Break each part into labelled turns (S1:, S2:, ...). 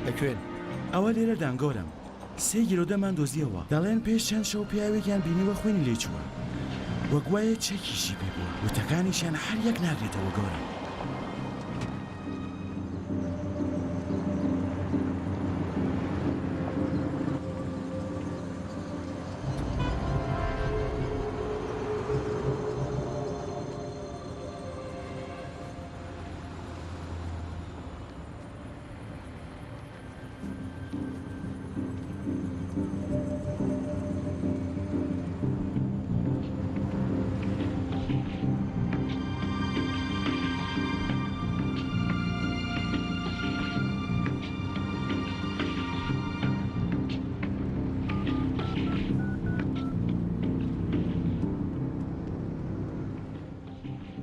S1: لە کوێن؟
S2: ئەوە لێرەدان گەورەم. سێ گیرۆدەمان دۆزیەوە، دەڵێن پێش چەند شەو پیاوێکیان بینیوە خوێنی لێ چووە و گوایە چەکیشی پێ بووە، وتەکانیشیان هەر یەک ناگرێتەوە گەورەم.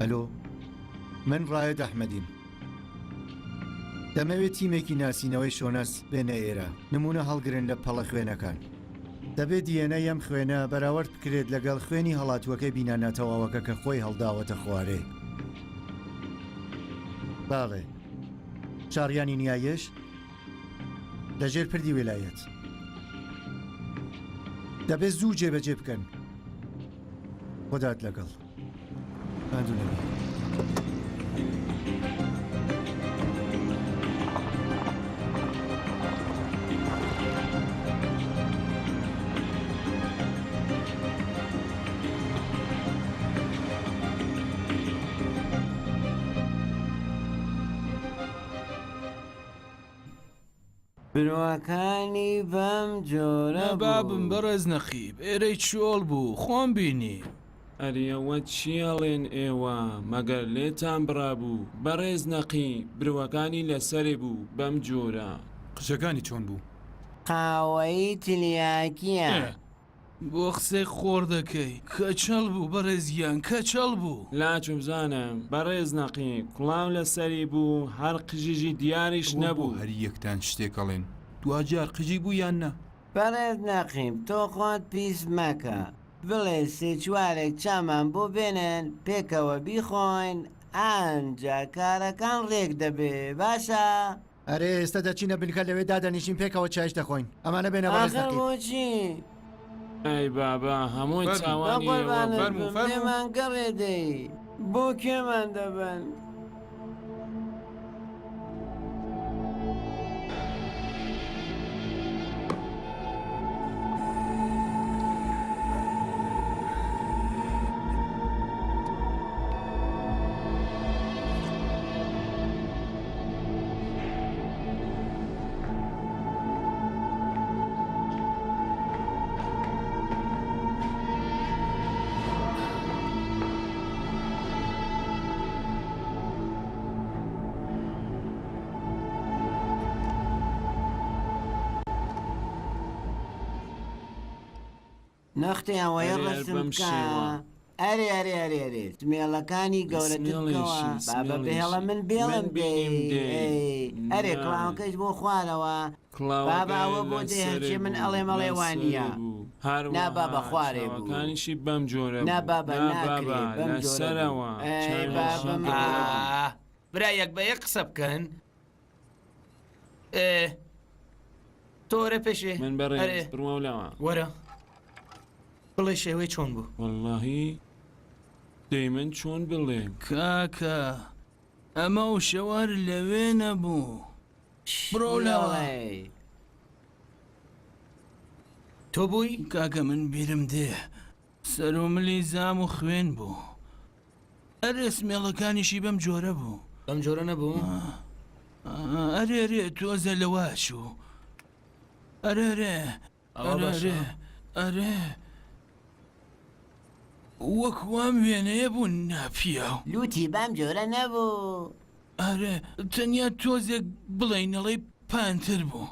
S1: ئەلۆ من ڕایەد ئەحمەدیم دەمەوێت تیمێکی ناسینەوەی شۆناس بێنە ئێرە، نموونە هەڵگرن لە پەڵە خوێنەکان. دەبێت DNA ئەم خوێنە بەراوەرد بکرێت لەگەڵ خوێنی هەڵاتووەکەی بینا ناتەواوەکە کە خۆی هەڵداوەتە خوارێ. باڵێ. شاڕیانی نیایش لە ژێر پردی ویلایەت. دەبێت زوو جێبەجێ بکەن. خودات لەگەڵ. ماندوو نەبی.
S3: برواکانی بەم جۆرە
S4: نە بابم
S3: بوو.
S4: بەڕێز نەقیب ئێرەی چۆڵ بوو خۆم بینی.
S5: ئەری ئەوە چی ئەڵێن ئێوە مەگەر لێتان بڕابوو بەڕێز نەقیب بروەکانی لەسەرێ بوو بەم جۆرە.
S6: قژەکانی چۆن بوو؟
S3: قاوەیی تلیاکیە.
S4: ئێ بۆ قسەی خۆڕ دەکەی؟ کەچەڵ بوو بەڕێز گیان کەچەڵ بوو.
S5: لاچوو بزانم بەڕێز نەقیب کوڵاو لەسەری بوو هەر قژیژی دیاریش
S6: ئەوە بۆ
S5: نەبوو.
S6: هەر یەکتان شتێک ئەڵێن دواجار قژی بوو یان نا؟
S3: بەڕێز نەقیب تۆ خۆت پیس مەکە بڵێ سێ چوارێک چامان بۆ بێنن پێکەوە بیخۆین ئانجا کارەکان ڕێک دەبێ باشە؟
S1: ئەرێ ئێستا دەچینە بنکە لەوێ دادەنیشین پێکەوە چایش دەخۆین ئەمانە بێنە بەڕێز
S3: ئاخر
S1: نەقیب.
S3: بۆچی؟
S5: ئەی بابا هەمووی
S6: فەرموو
S5: تاوانی ئێوە
S3: بەقوربانت
S5: بوو.
S6: فەرموو
S3: بم
S6: فەرموو.
S3: لێمان گەڕێ دەی بۆ کوێمان دەبەن؟ نەختێ ئەوەیە
S5: ئەرێ هەر
S3: ڕەسم
S5: بەم
S3: بکە
S5: شێوە.
S3: ئەرێ ئەرێ ئەرێ ئەرێ سمێڵەکانی گەورەتر بکەوە
S5: سمێڵیشی
S3: بابە بهێڵە
S5: سمێڵیشی
S3: من
S5: من
S3: بێڵم
S5: بینیم
S3: دەی
S5: دەی
S3: ئەی ئەرێ
S5: نا
S3: کڵاوەکەش بۆ خوارەوە بابە
S5: کڵاوەکەی
S3: ئەوە بۆ
S5: لە
S3: دێ
S5: سەرێ
S3: هەرچی من
S5: بوو
S3: ئەڵێم
S5: لە
S3: ئەڵێ
S5: سەرێ
S3: وانییە
S5: بوو
S3: نا بابە
S5: هەروەها
S3: خوارێ بوو
S5: چاوەکانیشی بەم جۆرە
S3: نا
S5: بوو
S3: بابە
S5: نا
S3: ناکرێ
S5: بابا
S3: بەم
S5: لە
S3: جۆرە بوو
S5: سەرەوە
S3: ئەی
S5: چاویشی
S3: بابم
S5: گەورە بوو
S7: ئاه برا یەک بە یەک قسە بکەن ئێ تۆ وەرە پێشێ
S5: من بەڕێز
S7: ئەرێ
S5: بڕواو لاوە
S7: وەرە بڵێ شێوەی چۆن بوو
S5: وەڵڵاهی دەی من چۆن بڵێم.
S4: کاکە ئەمە و شەوار لەوێ نەبوو بڕۆ لاوە.
S3: چیەڵێی؟
S7: تۆ بووی؟
S4: کاکە من بیرم دێ سەر و ملی زام و خوێن بوو ئەرێ سمێڵەکانیشی بەم جۆرە بوو.
S7: بەم جۆرە نەبوو؟
S4: ئەرێ ئەرێ تۆزێ لەوە چوو ئەرێ ئەرێ
S7: ئەوە
S4: ئەرێ
S7: باشە؟
S4: ئەرێ ئەرێ وەک وام وێنەیە بوو ناپیاو.
S3: لوتی بەم جۆرە نەبوو.
S4: ئەرێ تەنیا تۆزێک بڵێی نەڵێی پانتر بوو.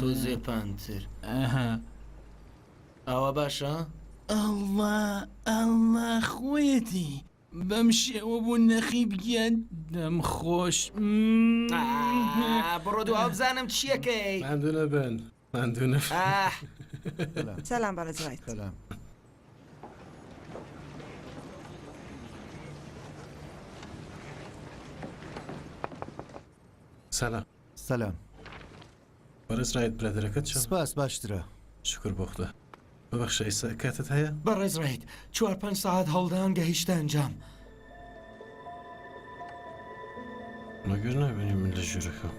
S7: تۆزێ پانتر. ئاوا باشە؟
S4: ئەڵڵا ئەڵڵا خۆیەتی بەم شێوە بوو نەخیب گیان دەم خۆش.
S7: بڕۆ دو ئەو بزانم چیەکەی.
S8: ماندوو نەبن ماندوو نەبن.
S9: سەلام بەڕێز ڕایت.
S1: سەلام.
S8: سەلام.
S1: سەلام.
S8: بەڕێز ڕایت برادەرەکەت چۆنە؟
S1: سپاس باشترە.
S8: شوکر بۆ خودا. ببەخشە ئیستا کاتت هەیە؟
S7: بەڕێز ڕایت چوار پەنج سەعات هەوڵدان گەهیشتە ئەنجام.
S8: مەگەر نابینی من لە ژوورەکەم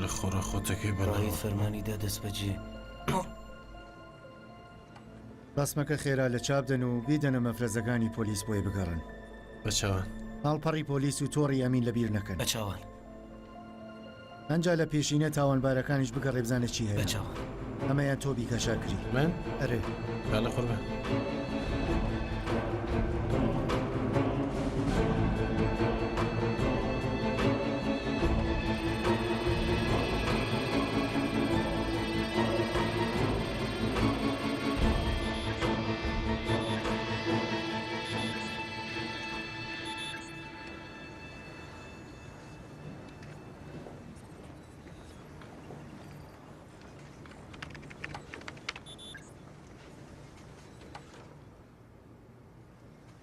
S8: لە خۆڕا خۆتەکەی
S7: ڕایت
S8: بەناوە.
S7: فەرمانی دا دەستبەجێ.
S1: ڕەسمەکە خێرا لە چاپ دەن و بیدەنە مەفرەزەکانی پۆلیس بۆی بگەڕن.
S8: بە چاوان.
S1: ماڵپەڕی پۆلیس و تۆڕی ئەمین لەبیر نەکەن.
S7: بە چاوان.
S1: ئەنجا لە پێشینە تاوانبارەکانیش بگەڕێ بزانە چی هەیە.
S7: بە چاوان.
S1: ئەمەیان تۆ بیکە شاکری.
S8: من؟
S1: ئەرێ.
S8: بەڵێ قوربان.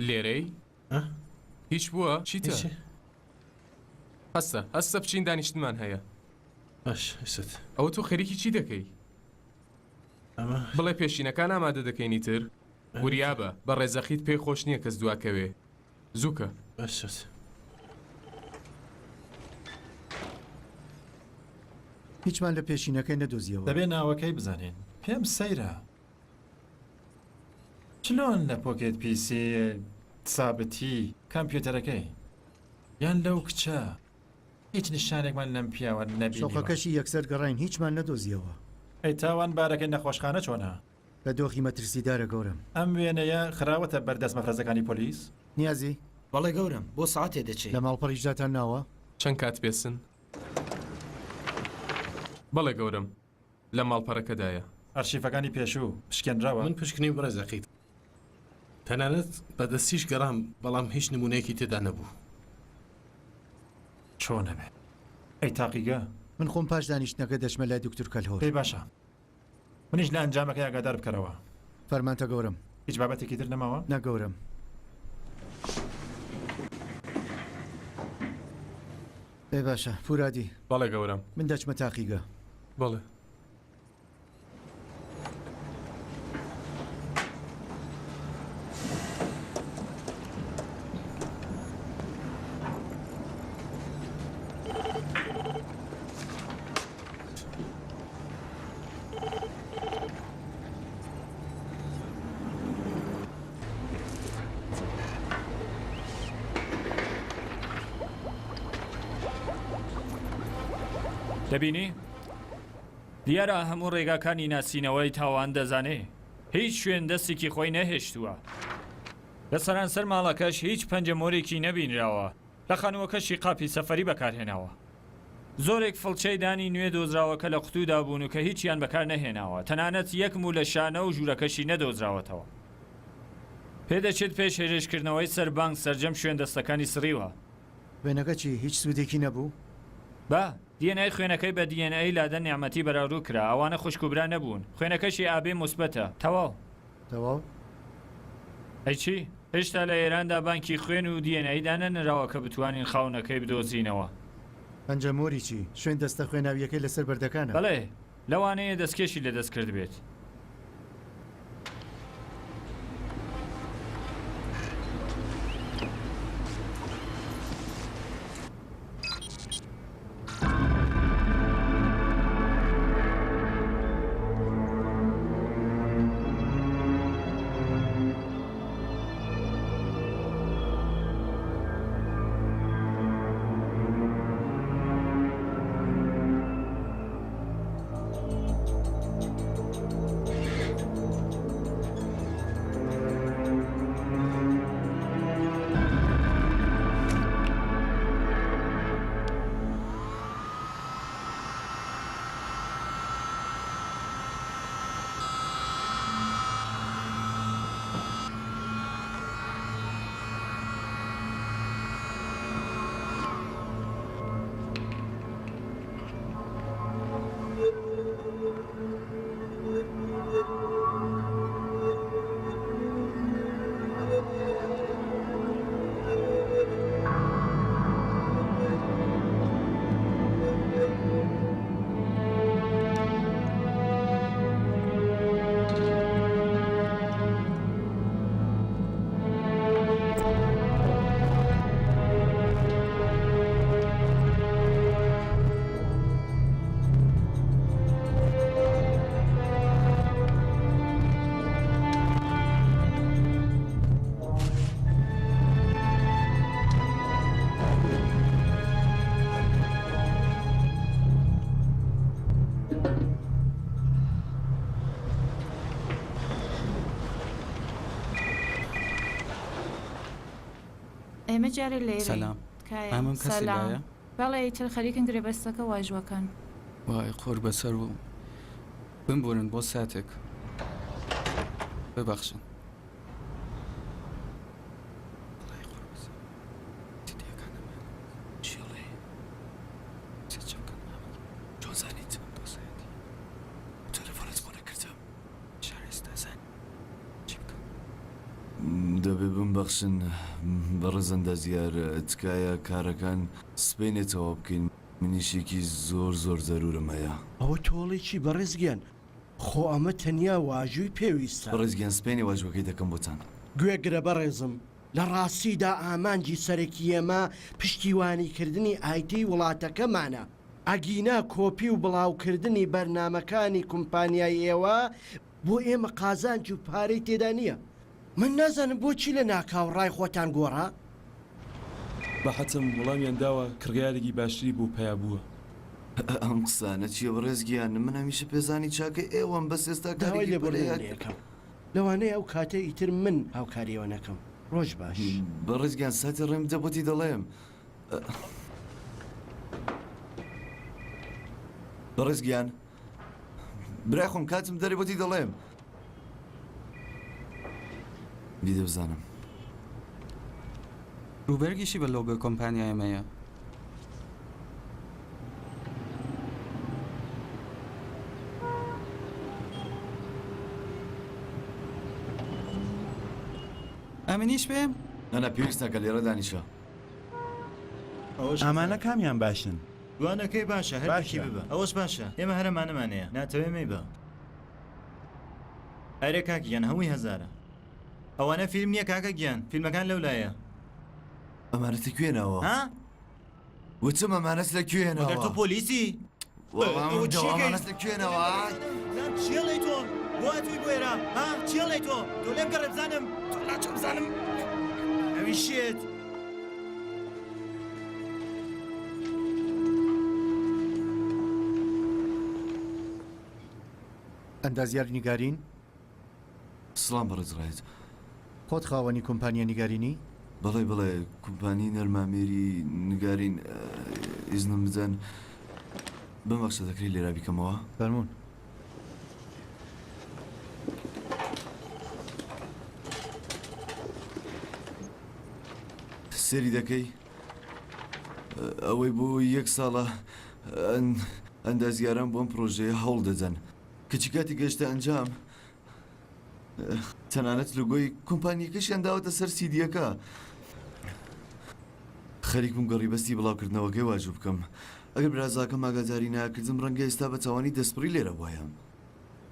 S10: لێرەی؟ هیچ بووە؟ چیتە؟ هەستە هەستە بچین دانیشتنمان هەیە.
S8: باش هەستت.
S10: ئەوە تۆ خەریکی چی دەکەی؟
S8: ئەمە
S10: بڵێ پێشینەکان ئامادە دەکەین ئیتر؟ وریابە بەڕێزەقیت پێی خۆش نییە کەس دواکەوێ. زووکە.
S8: باش
S1: هیچمان لە پێشینەکەی نەدۆزیەوە.
S11: دەبێ ناوەکەی بزانین. پێم سەیرە چلۆن لە پۆکێت پیسی سابتی کەمپیوتەرەکەی یان لەو کچە هیچ نیشانێکمان لەم پیاوە نەبینیوە.
S1: شوقەکەشی یەکسەر گەڕاین هیچمان نەدۆزیەوە.
S11: ئەی تاوان بارەکەی نەخۆشخانە چۆنە؟
S1: لە دۆخی مەترسیدارە گەورەم.
S11: ئەم وێنەیە خراوەتە بەر دەست مەفرەزەکانی پۆلیس؟
S1: نیازی؟
S7: بەڵێ گەورەم، بۆ سەعاتێ دەچێ.
S1: لە ماڵپەڕیش داتان ناوە؟
S10: چەند کات پێسن؟ بەڵێ گەورەم، لە ماڵپەڕەکەدایە.
S11: ئەرشیفەکانی پێشوو پشکێنراوە؟
S8: من پشکنیم بەڕێز عەقید. تەنانەت بە دەستیش گەڕام بەڵام هیچ نموونەیەکی تێدا نەبوو.
S11: چۆن ئەبێ؟ ئەی تاقیگە؟
S1: من خۆم پاش دانیشتنەکە دەچمە لای دوکتور کەلهۆر.
S11: دەی باشە. منیش لە ئەنجامەکەی ئاگادار بکەرەوە.
S1: فەرمانتە گەورەم.
S11: هیچ بابەتێکی تر نەماوە؟
S1: نا گەورەم. ئێ باشە فورادی.
S10: بەڵێ گەورەم.
S1: من دەچمە تاقیگە.
S10: بەڵێ.
S12: دەبینی؟ دیارە هەموو ڕێگاکانی ناسینەوەی تاوان دەزانێ. هیچ شوێن دەستێکی خۆی نەهێشتووە. لە سەرانسەر ماڵەکەش هیچ پەنجەمۆرێکی نەبینراوە. لە خانووەکەشی قاپی سەفەری بەکارهێناوە. زۆرێک فڵچەی دانی نوێ دۆزراوە کە لە قوتوودا بوون و کە هیچیان بەکار نەهێناوە، تەنانەت یەک موو لە شانە و ژوورەکەشی نەدۆزراوەتەوە. پێدەچێت پێش هێرشکردنەوەی سەر بانک سەرجەم شوێن دەستەکانی سڕیوە.
S1: وێنەکە چی؟ هیچ سوودێکی نەبوو؟
S12: با، DNA خوێنەکەی بە DNA لادەن نیعمەتی بەراوروو کرا، ئەوانە خوشک و برا نەبوون، خوێنەکەشی AB موسبەتە، تەواو.
S1: تەواو؟
S12: ئەی چی؟ هێشتا لە ئێراندا بانکی خوێن و DNA دانەنراوە کە بتوانین خاونەکەی بدۆزینەوە.
S1: پەنجە مۆری چی؟ شوێن دەستە خوێناوییەکەی لەسەر بەردەکانە.
S12: بەڵێ، لەوانەیە دەستکێشی لەدەست کردبێت.
S13: ئێمە جارێ لێرەین.
S14: سەلام.
S13: تکایە.
S14: مامم کەسی
S13: سەلام.
S14: لایە؟
S13: بەڵێ ئیتر خەریکن گرێبەستەکە واژوەکەن.
S14: وای قور بەسەر بووم. بمبورن بۆ ساتێک. ببەخشن.
S15: دەبێ بمبەخشن بەڕێز ئەندازیار تکایە کارەکان سبەینێ تەواو بکەین من ئیشێکی زۆر زۆر زەرورم هەیە.
S16: ئەوە تۆڵەی چی بەڕێز گیان خۆ ئەمە تەنیا واژووی پێویستە.
S15: بەڕێز گیان سبەینێ واژووەکەی دەکەم بۆتان.
S16: گوێگرە بەڕێزم لە ڕاستیدا ئامانجی سەرەکی ئێمە پشتیوانیکردنی ئایتی وڵاتەکەمانە ئەگینا کۆپی و بڵاوکردنی بەرنامەکانی کومپانیای ئێوە بۆ ئێمە قازانج و پارەی تێدا نییە. من نازانم بۆچی لە ناکاو ڕای خۆتان گۆڕا؟
S5: بە حەتم وەڵامیان داوە کڕیارێکی باشتری بۆ پەیا بووە.
S15: ئەم قسانە چیە بەڕێز گیان من هەمیشە پێزانی چاکەی ئێوەم بەس ئێستا
S16: داوای
S15: کارێکی
S16: لێبوردنم
S15: پەلەیە.
S16: لێ ئەکەم لەوانەیە ئەو کاتە ئیتر من هاوکاری ئێوە نەکەم. ڕۆژ باش.
S15: بەڕێز گیان ساتێ ڕێم بدە بۆتی دەڵێم. بەڕێز گیان برای خۆم کاتم دەرێ بۆتی دەڵێم. بیدە بزانم.
S14: ڕووبەرگیشی بە لۆگۆی کۆمپانیای ئێمەیە. ئەمنیش بێم؟
S15: نا نا پێویست ناکا لێرە دانیشە.
S2: ئەمانە کامیان باشن؟
S11: دوانەکەی باشە هەردووکی ببە ئەوەش باشە ئێمە هەر ئەمانەمان هەیە ناتەوێ مەیبە. ئەرێ کاک گیان هەمووی هەزارە. ئەوانە فیلم نییە کاکە گیان فیلمەکان لەولایە.
S15: ئەمانەت لە کوێ ناوە؟
S11: ها؟
S15: وتم ئەمانەت لە کوێ ناوە؟
S11: مەگەر تۆ پۆلیسی؟
S15: وەڵامم دەوە ئەمانەت لە کوێ ناوە؟
S11: چیڵی تۆ بۆ هاتووی بۆ ئێرە ها چیڵی تۆ تۆ لێم گەڕێ بزانم تۆ ناچۆ بزانم ئەوی شێت.
S1: ئەندازیار نیگارین؟
S15: سڵام بەڕێز ڕایت.
S1: خۆت خاوەنی کومپانیا نیگارینی؟
S15: بەڵێ بەڵێ کومپانی نەرمامێری نگارین ئیزنم بدەن بمبەخشە دەکرێت لێرا بیکەمەوە؟
S1: فەرموون.
S15: سەیری دەکەی ئەوەی بۆ یەک ساڵە ئەندازیاران بۆ ئەم پرۆژەیە هەوڵ دەدەن کەچی کاتی گەشتە ئەنجام تەنانەت لۆگۆی کۆمپانیەکەشیان داوەتە سەر سیدیەکە. خەریک بووم گەڕیبەستی بڵاوکردنەوەکەی واژوو بکەم. ئەگەر برازاکەم ئاگاداری ناکردم ڕەنگە ئێستا بە تاوانی دەستبڕی لێرە بوایەم.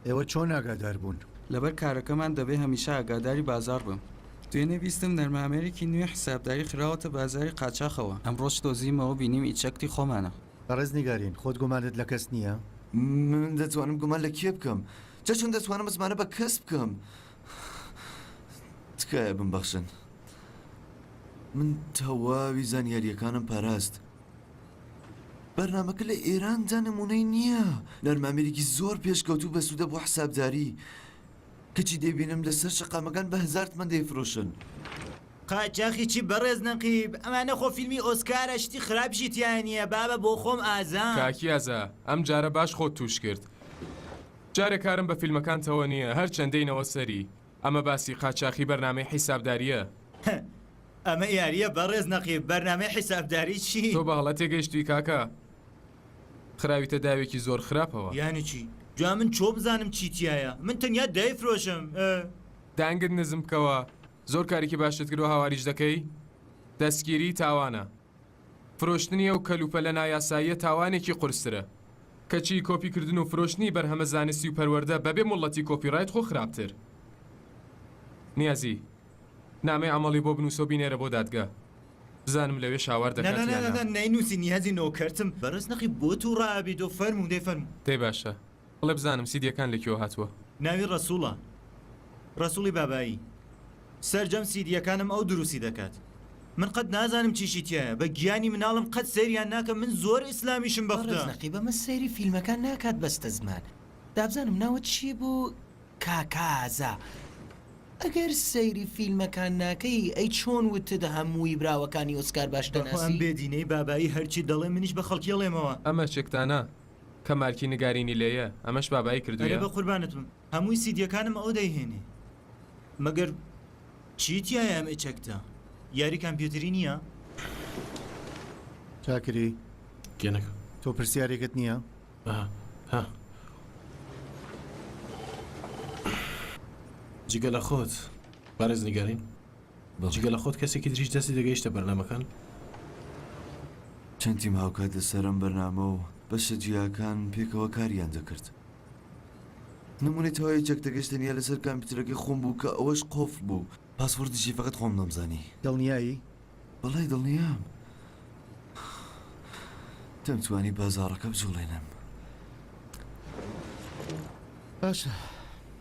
S1: ئێوە چۆن ئاگادار بوون؟
S14: لەبەر کارەکەمان دەبێ هەمیشە ئاگاداری بازاڕ بم. دوێنێ بیستم نەرمامێرێکی نوێی حسابداری خراوەتە بازاری قاچاخەوە. ئەمڕۆش دۆزیمەوە بینیم ئیچەکتی خۆمانە.
S1: بەڕێز نیگارین، خۆت گومانت لە کەس نییە؟
S15: من دەتوانم گومان لە کێ بکەم؟ جا چۆن دەتوانم متمانە بە کەس بکەم؟ تکایە بمبەخشن. من تەواوی زانیارییەکانم پاراست. بەرنامەکە لە ئێراندا نموونەی نییە. نەرمامێرێکی زۆر پێشکەوتوو بەسوودە بۆ حسابداری. کەچی دەیبینم لەسەر شەقامەکان بە هەزارتمەن دەیفرۆشن.
S11: قاچاخی چی بەڕێز نەقیب ئەمانە خۆ فیلمی ئۆسکارە شتی خراپیشی تیا نیە بابە بۆخۆم ئازام.
S10: کاکی ئازا ئەم جارە باش خۆت توش کرد جارێ کارم بە فیلمەکانتەوە نیە هەرچەند دێینەوە سەری ئەمە باسی قاچاخی بەرنامەی حیسابداریە.
S11: ئەمە یاریە بەڕێز نەقیب بەرنامەی حیسابداری چی؟
S10: تۆ بە هەڵە تێگەیشتوی کاکە خراویتە داوێکی زۆر خراپەوە.
S11: یانی چی جا من چۆ بزانم چی تیایە من تەنیا دەیفرۆشم ئە.
S10: دەنگت نزم بکەوە زۆر کارێکی باشت کردوە هاواریش دەکەی؟ دەستگیری تاوانە. فرۆشتنی ئەو کەلوپەلە نایاساییە تاوانێکی قورسترە. کەچی کۆپی کردن و فرۆشتنی بەرهەمە زانستی و پەروەردە بەبێ موڵەتی کۆپی ڕایت خۆ خراپتر. نیازی، نامەی عەمەڵی بۆ بنووسە و بینێرە بۆ دادگا. بزانم لەوێش هاوار دەکات یان نا.
S11: نا نا نا نەینووسی نیازی نۆکەرتم. بەڕێز نەقیب بۆ تووڕە ئەبی دۆ فەرموو دەی فەرموو.
S10: دەی باشە. بڵێ بزانم سیدیەکان لە کوێوە هاتووە؟
S11: ناوی ڕەسوڵە ڕەسوڵی بابایی سەرجەم سیدیەکانم ئەو دروستی دەکات من قەت نازانم چیشی تیایە بە گیانی مناڵم قەت سەیریان ناکەم من زۆر ئیسلامیشم بەخودا.
S17: بەڕێز نەقیب ئەمە سەیری فیلمەکان ناکات بەستە زمان دابزانم ناوت چی بوو کاکە ئازا. ئەگەر سەیری فیلمەکان ناکەی ئەی چۆن وتت هەمووی براوەکانی ئۆسکار باش
S11: بەخوا ئەم
S17: دەناسی؟
S11: بێدینەی بابایی هەرچی دەڵێ منیش بە خەڵکی ئەڵێمەوە.
S10: ئەمە چێکتانە کە مارکی نگارینی لێیە ئەمەش بابایی
S11: ئەرێ
S10: کردویە؟
S11: بەقوربانت بم هەمووی سیدیەکانم ئەو دەیهێنێ مەگەر چی تیایە ئەم ئچەکتە یاری کامپیوتری نییە؟
S1: چاکری
S8: گیانەکەم.
S1: تۆ پرسیارێکت نییە؟
S8: ها جگە لە خۆت بەڕێز نیگارین جگە لە خۆت کەسێکی تریش دەستی دەگەیشتە بەرنامەکان؟
S15: چەند تیم هاوکات لەسەر ئەم بەرنامە و بەشە جیاکان پێکەوە کاریان دەکرد. نموونەی تەواوی چەکتەکەش تەنیا لەسەر کامپیوتەرەکەی خۆم بوو کە ئەوەش قفڵ بوو، پاسوۆردیشی فەقەت خۆم دەمزانی.
S1: دڵنیایی؟
S15: بەڵێ دڵنیام. دەمتوانی بازاڕەکە بجوڵێنم.
S1: باشە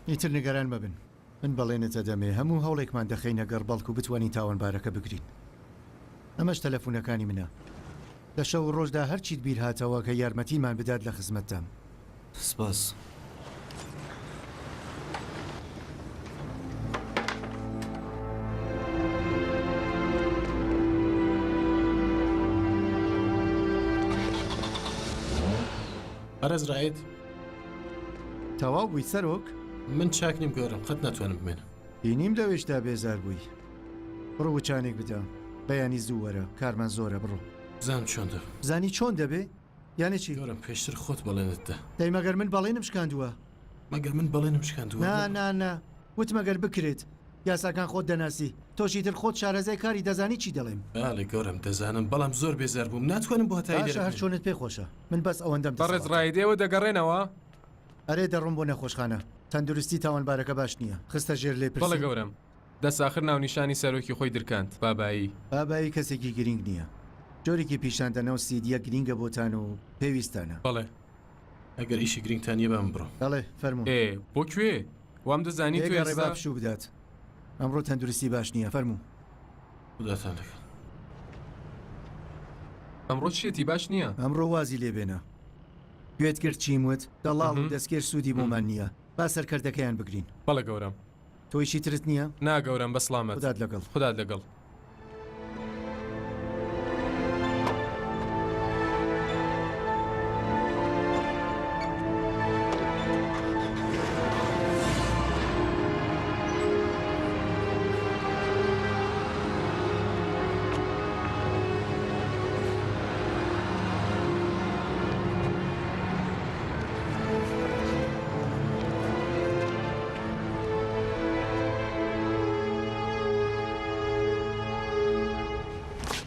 S1: ئیتر نیگەران مەبن. من بەڵێنت ئەدەمێ هەموو هەوڵێکمان دەخەینە گەڕ بەڵکو بتوانین تاوانبارەکە بگرین. ئەمەش تەلەفونەکانی منە. لە شەو و ڕۆژدا هەرچیت بیر هاتەوە کە یارمەتیمان بدات لە خزمەتتام.
S15: سپاس.
S8: بەڕێز ڕائید.
S1: تەواو بووی سەرۆک؟
S8: من چاک نیم گەورەم قەت ناتوانم بمێنم.
S1: بینیم لەوێشدا بێزار بووی. بڕۆ وچانێک بدە. بەیانی زوو وەرە کارمان زۆرە بڕۆ.
S8: بزانم چۆن دەبم.
S1: بزانی چۆن دەبێ؟ یانێ چی؟
S8: گەورەم پێشتر خۆت بەڵێنت دا.
S1: دەی مەگەر من بەڵێنم شکاندووە؟
S8: مەگەر من بەڵێنم شکاندووە؟
S1: نا نا نا وتم ئەگەر بکرێت. یاساکان خۆت دەناسی. تۆش ئیتر خۆت شارەزای کاری دەزانی چی دەڵێم.
S8: بەڵێ گەورەم دەزانم بەڵام زۆر بێزار بووم ناتوانم بۆ هەتایی
S1: باشە
S8: لێرە
S1: هەر
S8: بمێنم.
S1: چۆنت پێ خۆشە من بەس ئەوەندەم
S10: بەڕێز
S1: دەسەڵاتە.
S10: ڕائید ئێوە دەگەڕێنەوە؟
S1: ئەرێ دەڕۆم بۆ نەخۆشخانە. تەندروستی تاوانبارەکە باش نییە. خستە ژێر
S10: بەڵێ
S1: لێپرسین.
S10: گەورەم. دەست ئاخر ناونیشانی سەرۆکی خۆی درکاند، بابایی.
S1: بابایی کەسێکی گرینگ نییە. جۆرێکی پیشاندانە و سیدیە گرینگە بۆتان و پێویستتانە.
S10: بەڵێ.
S8: ئەگەر ئیشی گرینگتان نییە با من بڕۆم.
S1: بەڵێ، فەرموو.
S10: ئێ، بۆ کوێ؟ وام دەزانی تۆ
S1: لێگەڕێ با
S10: ئێستا.
S1: پشوو بدات. ئەمڕۆ تەندروستی باش نییە. فەرموو.
S8: خوداتان لەگەڵ.
S10: ئەمڕۆ چییەتی باش نییە؟
S1: ئەمڕۆ وازی لێ بێنە. گوێت گرت چیم وت؟ دەڵاڵ و دەستکێش سوودی بۆمان نییە. با سەرکردەکەیان بگرین.
S10: بەڵێ گەورەم.
S1: تۆ هیچی ترت نییە؟
S10: نا گەورەم بە سڵامەت.
S1: خودات لەگەڵ.
S10: خودات لەگەڵ.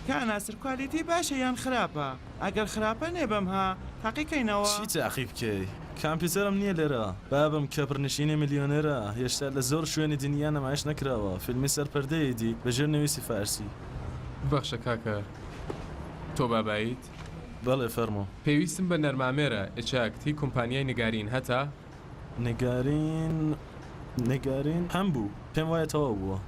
S2: کا ناسر کوالێتی باشە یان خراپە ئەگەر خراپە نێبەم ها تاقی کەینەوە.
S18: چی تاقی بکەی کامپیوتەرم نیە لێرە بابم کەپرنشینی ملیۆنێرە هێشتا لە زۆر شوێنی دنیا نمایش نەکراوە فیلمی سەر پەردەیە دی بە ژێر نویسی فارسی.
S10: ببەخشە کاکە تۆ باباییت؟
S18: بەڵێ فەرموو.
S10: پێویستم بە نەرمامێرە، ئچاکت، هی کۆمپانیای نگارین هەتە؟
S18: نگارین نگارین هەمبوو پێم وایە تەواو بووە.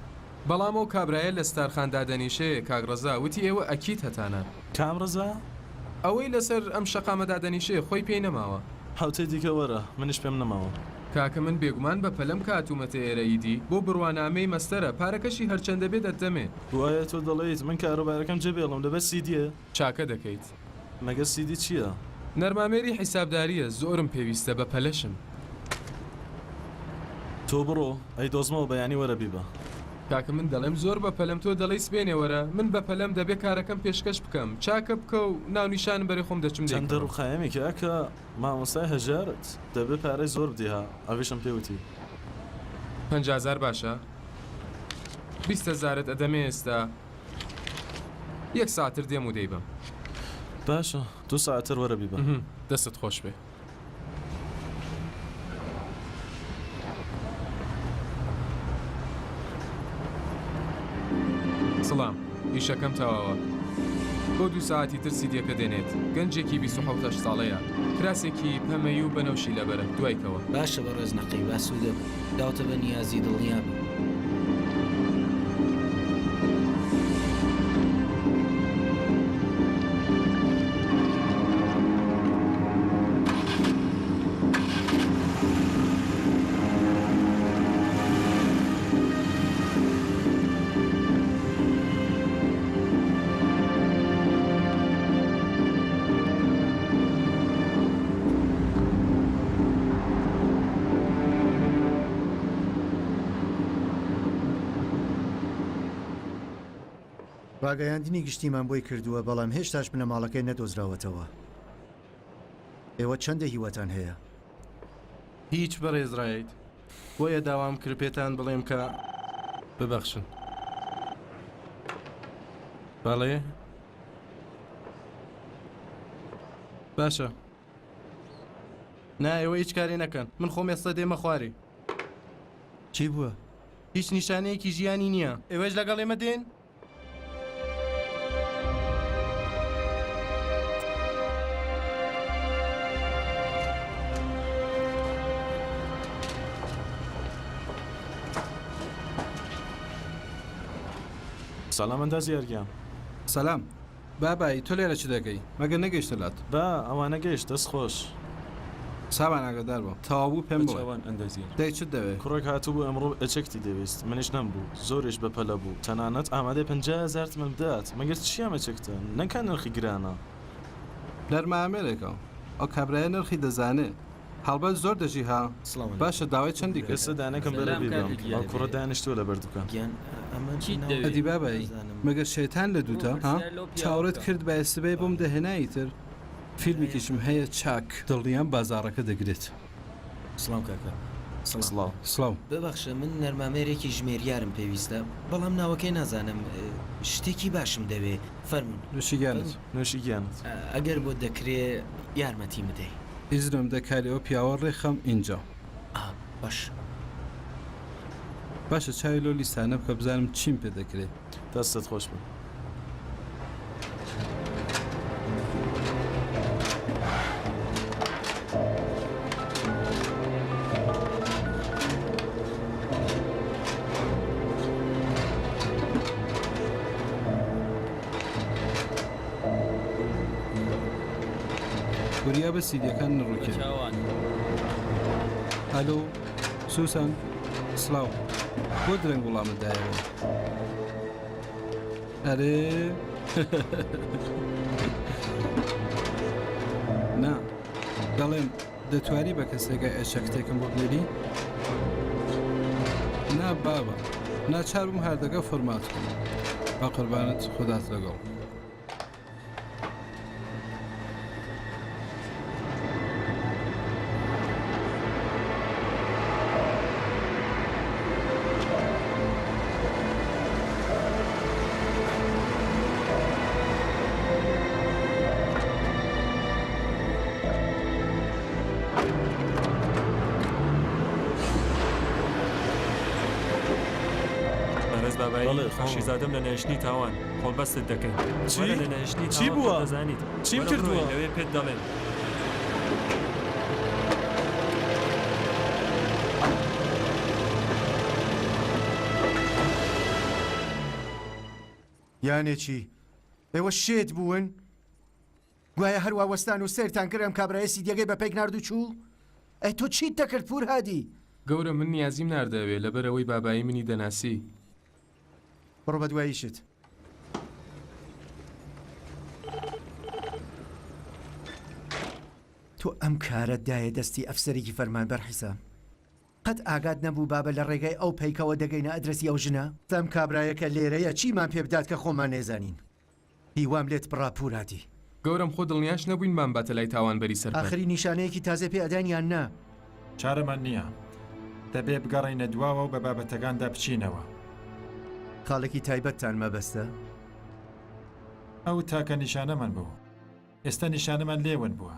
S10: بەڵام ئەو کابرایە لە ستارخان دادەنیشێ کاک ڕەزا وتی ئێوە ئەکید هەتانە.
S18: کام ڕەزا؟
S10: ئەوەی لەسەر ئەم شەقامە دادەنیشێ خۆی پێی نەماوە.
S18: حەوتەی دیکە وەرە منیش پێم نەماوە.
S10: کاکە من بێگومان بە پەلەم کە هاتوومەتە ئێرە ئیدی بۆ بڕوانامەی مەستەرە پارەکەشی هەرچەندە بێ دەتدەمێ.
S18: گوایە تۆ دەڵێیت من کاروبارەکەم جێ بێڵم لەبەر سیدیە؟
S10: چاکە دەکەیت.
S18: مەگەر سیدی چییە؟
S10: نەرمامێری حیسابدارییە زۆرم پێویستە بە پەلەشم.
S18: تۆ بڕۆ ئەیدۆزمەوە بەیانی وەرە بیبە.
S10: کاکە من دەڵێم زۆر بە پەلەم تۆ دەڵێی سبەینێ وەرە من بە پەلەم دەبێ کارەکەم پێشکەش بکەم چاکە بکە و ناونیشانم بەرێ خۆم دەچم
S18: چەند
S10: دەیکڕم.
S18: دەروقایەمی کاکە مامۆستای هەژارت دەبێ پارەی زۆر بدی ها ئەویشم پێ وتی.
S10: پەنجازار باشە 20 هەزارت ئەدەمێ ئێستا یەک سەعاتتر دێم و دەیبەم.
S18: باشە دوو سەعاتتر وەرە بیبە.
S10: دەستت خۆش بێ. سڵام، ئیشەکەم تەواوە. بۆ دوو سەعاتی تر سیدیەکە دێنێت. گەنجێکی 27 هەشت ساڵەیە. کراسێکی پەمەیی و بەنەوشی لەبەرە. دوای کەوە.
S17: باشە بەڕێز نەقیب ئاسوودە بە. داوتە بە نیازی دڵنیا بە.
S1: ڕاگەیاندنی گشتیمان بۆی کردووە، بەڵام هێشتاش بنەماڵەکەی نەدۆزراوەتەوە. ئێوە چەندە هیواتان هەیە؟
S8: هیچ بەڕێز ڕایت. بۆیە داوام کرد پێتان بڵێم کە ببەخشن. بەڵێ؟ باشە. نا ئێوە هیچ کارێ نەکەن. من خۆم ئێستا دێمە خوارێ.
S1: چی بووە؟
S8: هیچ نیشانەیەکی ژیانی نییە. ئێوەش لەگەڵ ئێمە دێن؟
S18: سلام ئەندازیار گیان.
S6: سلام. بابایی تۆ لێرە چ دەکەی؟ مەگەر نەگەیشتە لات؟
S18: با ئەوانە گەیشت دەست خۆش.
S6: سامان ئاگادار بە تەواو بوو پێم بڵێ.
S18: بەچاوان ئەندازیار.
S6: دەی چت دەوێ؟
S18: کوڕێک هاتبوو ئەمڕۆ ئەچەکتی دەویست منیش نەمبوو زۆریش بە پەلە بوو تەنانەت ئامادەیە 50 هەزار تمەن بدات مەگەر چی ئەم ئەچەکتە نەکا نرخی گرانە.
S6: نەرمە ئامێرێکە ئەو کابرایە نرخی دەزانێ. هەڵبەت زۆر دەژی ها. باشە داوای چەندی کرد؟
S18: ئێستا دانەکەم بەرە بیبەم ئەو کوڕە دانیشتووە لەبەر دوکان.
S6: ئەدی بابایی مەگەر شەیتان لە دووتە ها؟ چاوەڕێت کردبایە سبەی بۆم دەهێنا ئیتر فیلمێکیشم هەیە چاک. دڵنیام بازاڕەکە دەگرێت.
S17: سڵاو کاکە.
S18: سڵاو.
S6: سڵاو.
S17: ببەخشە من نەرمامێرێکی ژمێریارم پێویستە بەڵام ناوەکەی نازانم شتێکی باشم دەوێ فەرموون.
S6: نوشی گیانت.
S18: نوشی گیانت.
S17: ئەگەر بۆت دەکرێ یارمەتیم بدەی.
S6: ئیزنم دە کاری ئەو پیاوە ڕێخەم ئینجا.
S17: ئا باش.
S6: باشە چاوی لەو لیستانە بکە بزانم چیم پێ دەکرێ.
S18: دەستت خۆش بێ.
S6: وریا بە سیدیەکان نەڕوکێن. ئەلۆ سوسان سڵاو بۆ درەنگ وڵامت دایەوە ئەرێ نا دەڵێم دەتوانی بە کەسێکە ئێشەکتێکم بۆ بنێری نا بابە ناچار بووم هاردەکە فۆرمات بکەم بە قوربانت خودات لەگەڵ.
S19: بەڕێز بابایی
S18: بەڵێ، خاڵم.
S19: خەشیزادەم لە نەهێشتنی تاوان قۆڵبەستت دەکەین.
S18: چی؟
S19: وەرە لە نەهێشتنی
S18: چی
S19: تاوان
S18: بووە؟
S19: خۆت دەزانیت.
S18: چیم
S19: وەرە
S18: کردووە؟
S19: بڕۆین لەوێ پێت دەڵێن.
S1: یانێ چی؟ ئێوە شێت بوون؟ گوایە هەروا وەستان و سەیرتان کرد ئەم کابرایە سیدیەکەی بە پەیک نارد و چوو؟ ئەی تۆ چیت دەکرد پوور هادی؟
S10: گەورەم من نیازیم ناردە ئەوێ لەبەر ئەوەی بابایی منی دەناسی.
S1: بڕۆ بەدوای ئیشت. تۆ ئەم کارەت دایە دەستی ئەفسەرێکی فەرمانبەر حیسام؟ قەت ئاگات نەبوو بابە لە ڕێگای ئەو پەیکەوە دەگەینە ئەدرەسی ئەو ژنە؟ ئەم کابرایە کە لێرەیە چیمان پێ بدات کە خۆمان نەیزانین؟ هیوام لێت بڕا پورادی.
S10: گەورەم خۆ دڵنیاش نەبووین بامباتە لای تاوانبەری سەرپەل.
S1: ئاخری نیشانەیەکی تازەی پێ ئەداین یان نا؟
S20: چارەمان نییە. دەبێ بگەڕێینە دواوە و بە بابەتەکاندا بچینەوە.
S1: خاڵێکی تایبەتتان مەبەستە؟
S20: ئەو تاکە نیشانەمان بوو. ئێستا نیشانەمان لێ ون بووە.